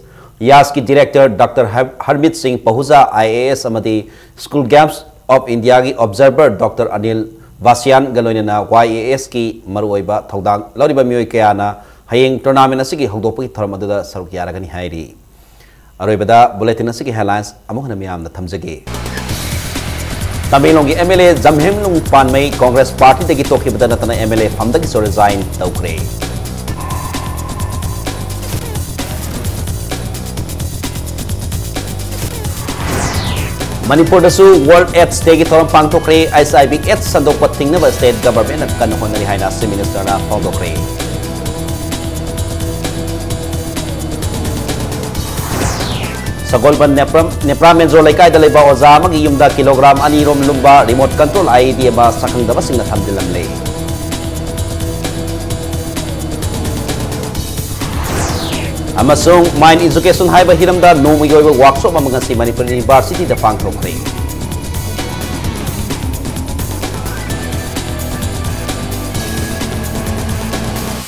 ꯌꯥꯁꯀꯤ Director, Doctor ꯍꯔ-, ꯍꯔꯃꯤꯠ ꯁꯤꯡ ꯄꯍꯨꯖꯥ, I A S, ꯑꯃꯗꯤ School Games of Indiaꯒꯤ observer, Doctor Anil ꯕꯥꯁꯤꯌꯥꯟꯒ ꯂꯣꯏꯅꯅ Y A Sꯀꯤ ꯃꯔꯨꯑꯣꯏꯕ ꯊꯧꯗꯥꯡ ꯂꯧꯔꯤꯕ ꯃꯤꯑꯣꯏ ꯀꯌꯥꯅ ꯍꯌꯦꯡ tournament ꯑꯁꯤꯒꯤ ꯍꯧꯗꯣꯛꯄꯒꯤ ꯊꯧꯔꯝ ꯑꯗꯨꯗ ꯁꯔꯨꯛ ꯌꯥꯔꯒꯅꯤ ꯍꯥꯏꯔꯤ꯫ ꯑꯔꯣꯏꯕꯗ bulletin ꯑꯁꯤꯒꯤ headlines ꯑꯃꯨꯛ ꯍꯟꯅ ꯃꯤꯌꯥꯝꯗ ꯊꯝꯖꯒꯦ꯫ ꯇꯃꯦꯡꯂꯣꯡꯒꯤ M L A ꯖꯝꯍꯦꯝꯂꯨꯡ ꯄꯥꯟꯃꯩ Congress partyꯗꯒꯤ ꯇꯣꯛꯈꯤꯕꯗ ꯅꯠꯇꯅ M L A ꯐꯝꯗꯒꯤꯁꯨ resign ꯇꯧꯈ꯭ꯔꯦ꯫ ꯃꯅꯤꯄꯨꯔꯗꯁꯨ World AIDS Dayꯒꯤ ꯊꯧꯔꯝ ꯄꯥꯡꯊꯣꯛꯈ꯭ꯔꯦ꯫ H I V AIDS ꯁꯟꯗꯣꯛꯄ ꯊꯤꯡꯅꯕ state governmentꯅ ꯀꯟꯅ ꯍꯣꯠꯅꯔꯤ ꯍꯥꯏꯅ Chief Ministerꯅ ꯐꯣꯡꯗꯣꯛꯈ꯭ꯔꯦ꯫ ꯁꯒꯣꯜꯕꯟ ꯅꯦꯄ꯭ꯔꯥ-, ꯅꯦꯄ꯭ꯔꯥ ꯃꯦꯟꯖꯣ ꯂꯩꯀꯥꯏꯗ ꯂꯩꯕ ꯑꯣꯖꯥ ꯑꯃꯒꯤ ꯌꯨꯝꯗ kilogram ꯑꯅꯤ ꯔꯣꯝ ꯂꯨꯝꯕ remote control I E D ꯑꯃ ꯁꯛꯈꯪꯗꯕꯁꯤꯡꯅ ꯊꯝꯖꯤꯜꯂꯝꯂꯦ꯫ ꯑꯃꯁꯨꯡ Mind Education ꯍꯥꯏꯕ ꯍꯤꯔꯝꯗ ꯅꯣꯡꯃꯒꯤ ꯑꯣꯏꯕ workshop ꯑꯃ ꯉꯁꯤ ꯃꯅꯤꯄꯨꯔ Universityꯗ ꯄꯥꯡꯊꯣꯛꯈ꯭ꯔꯦ꯫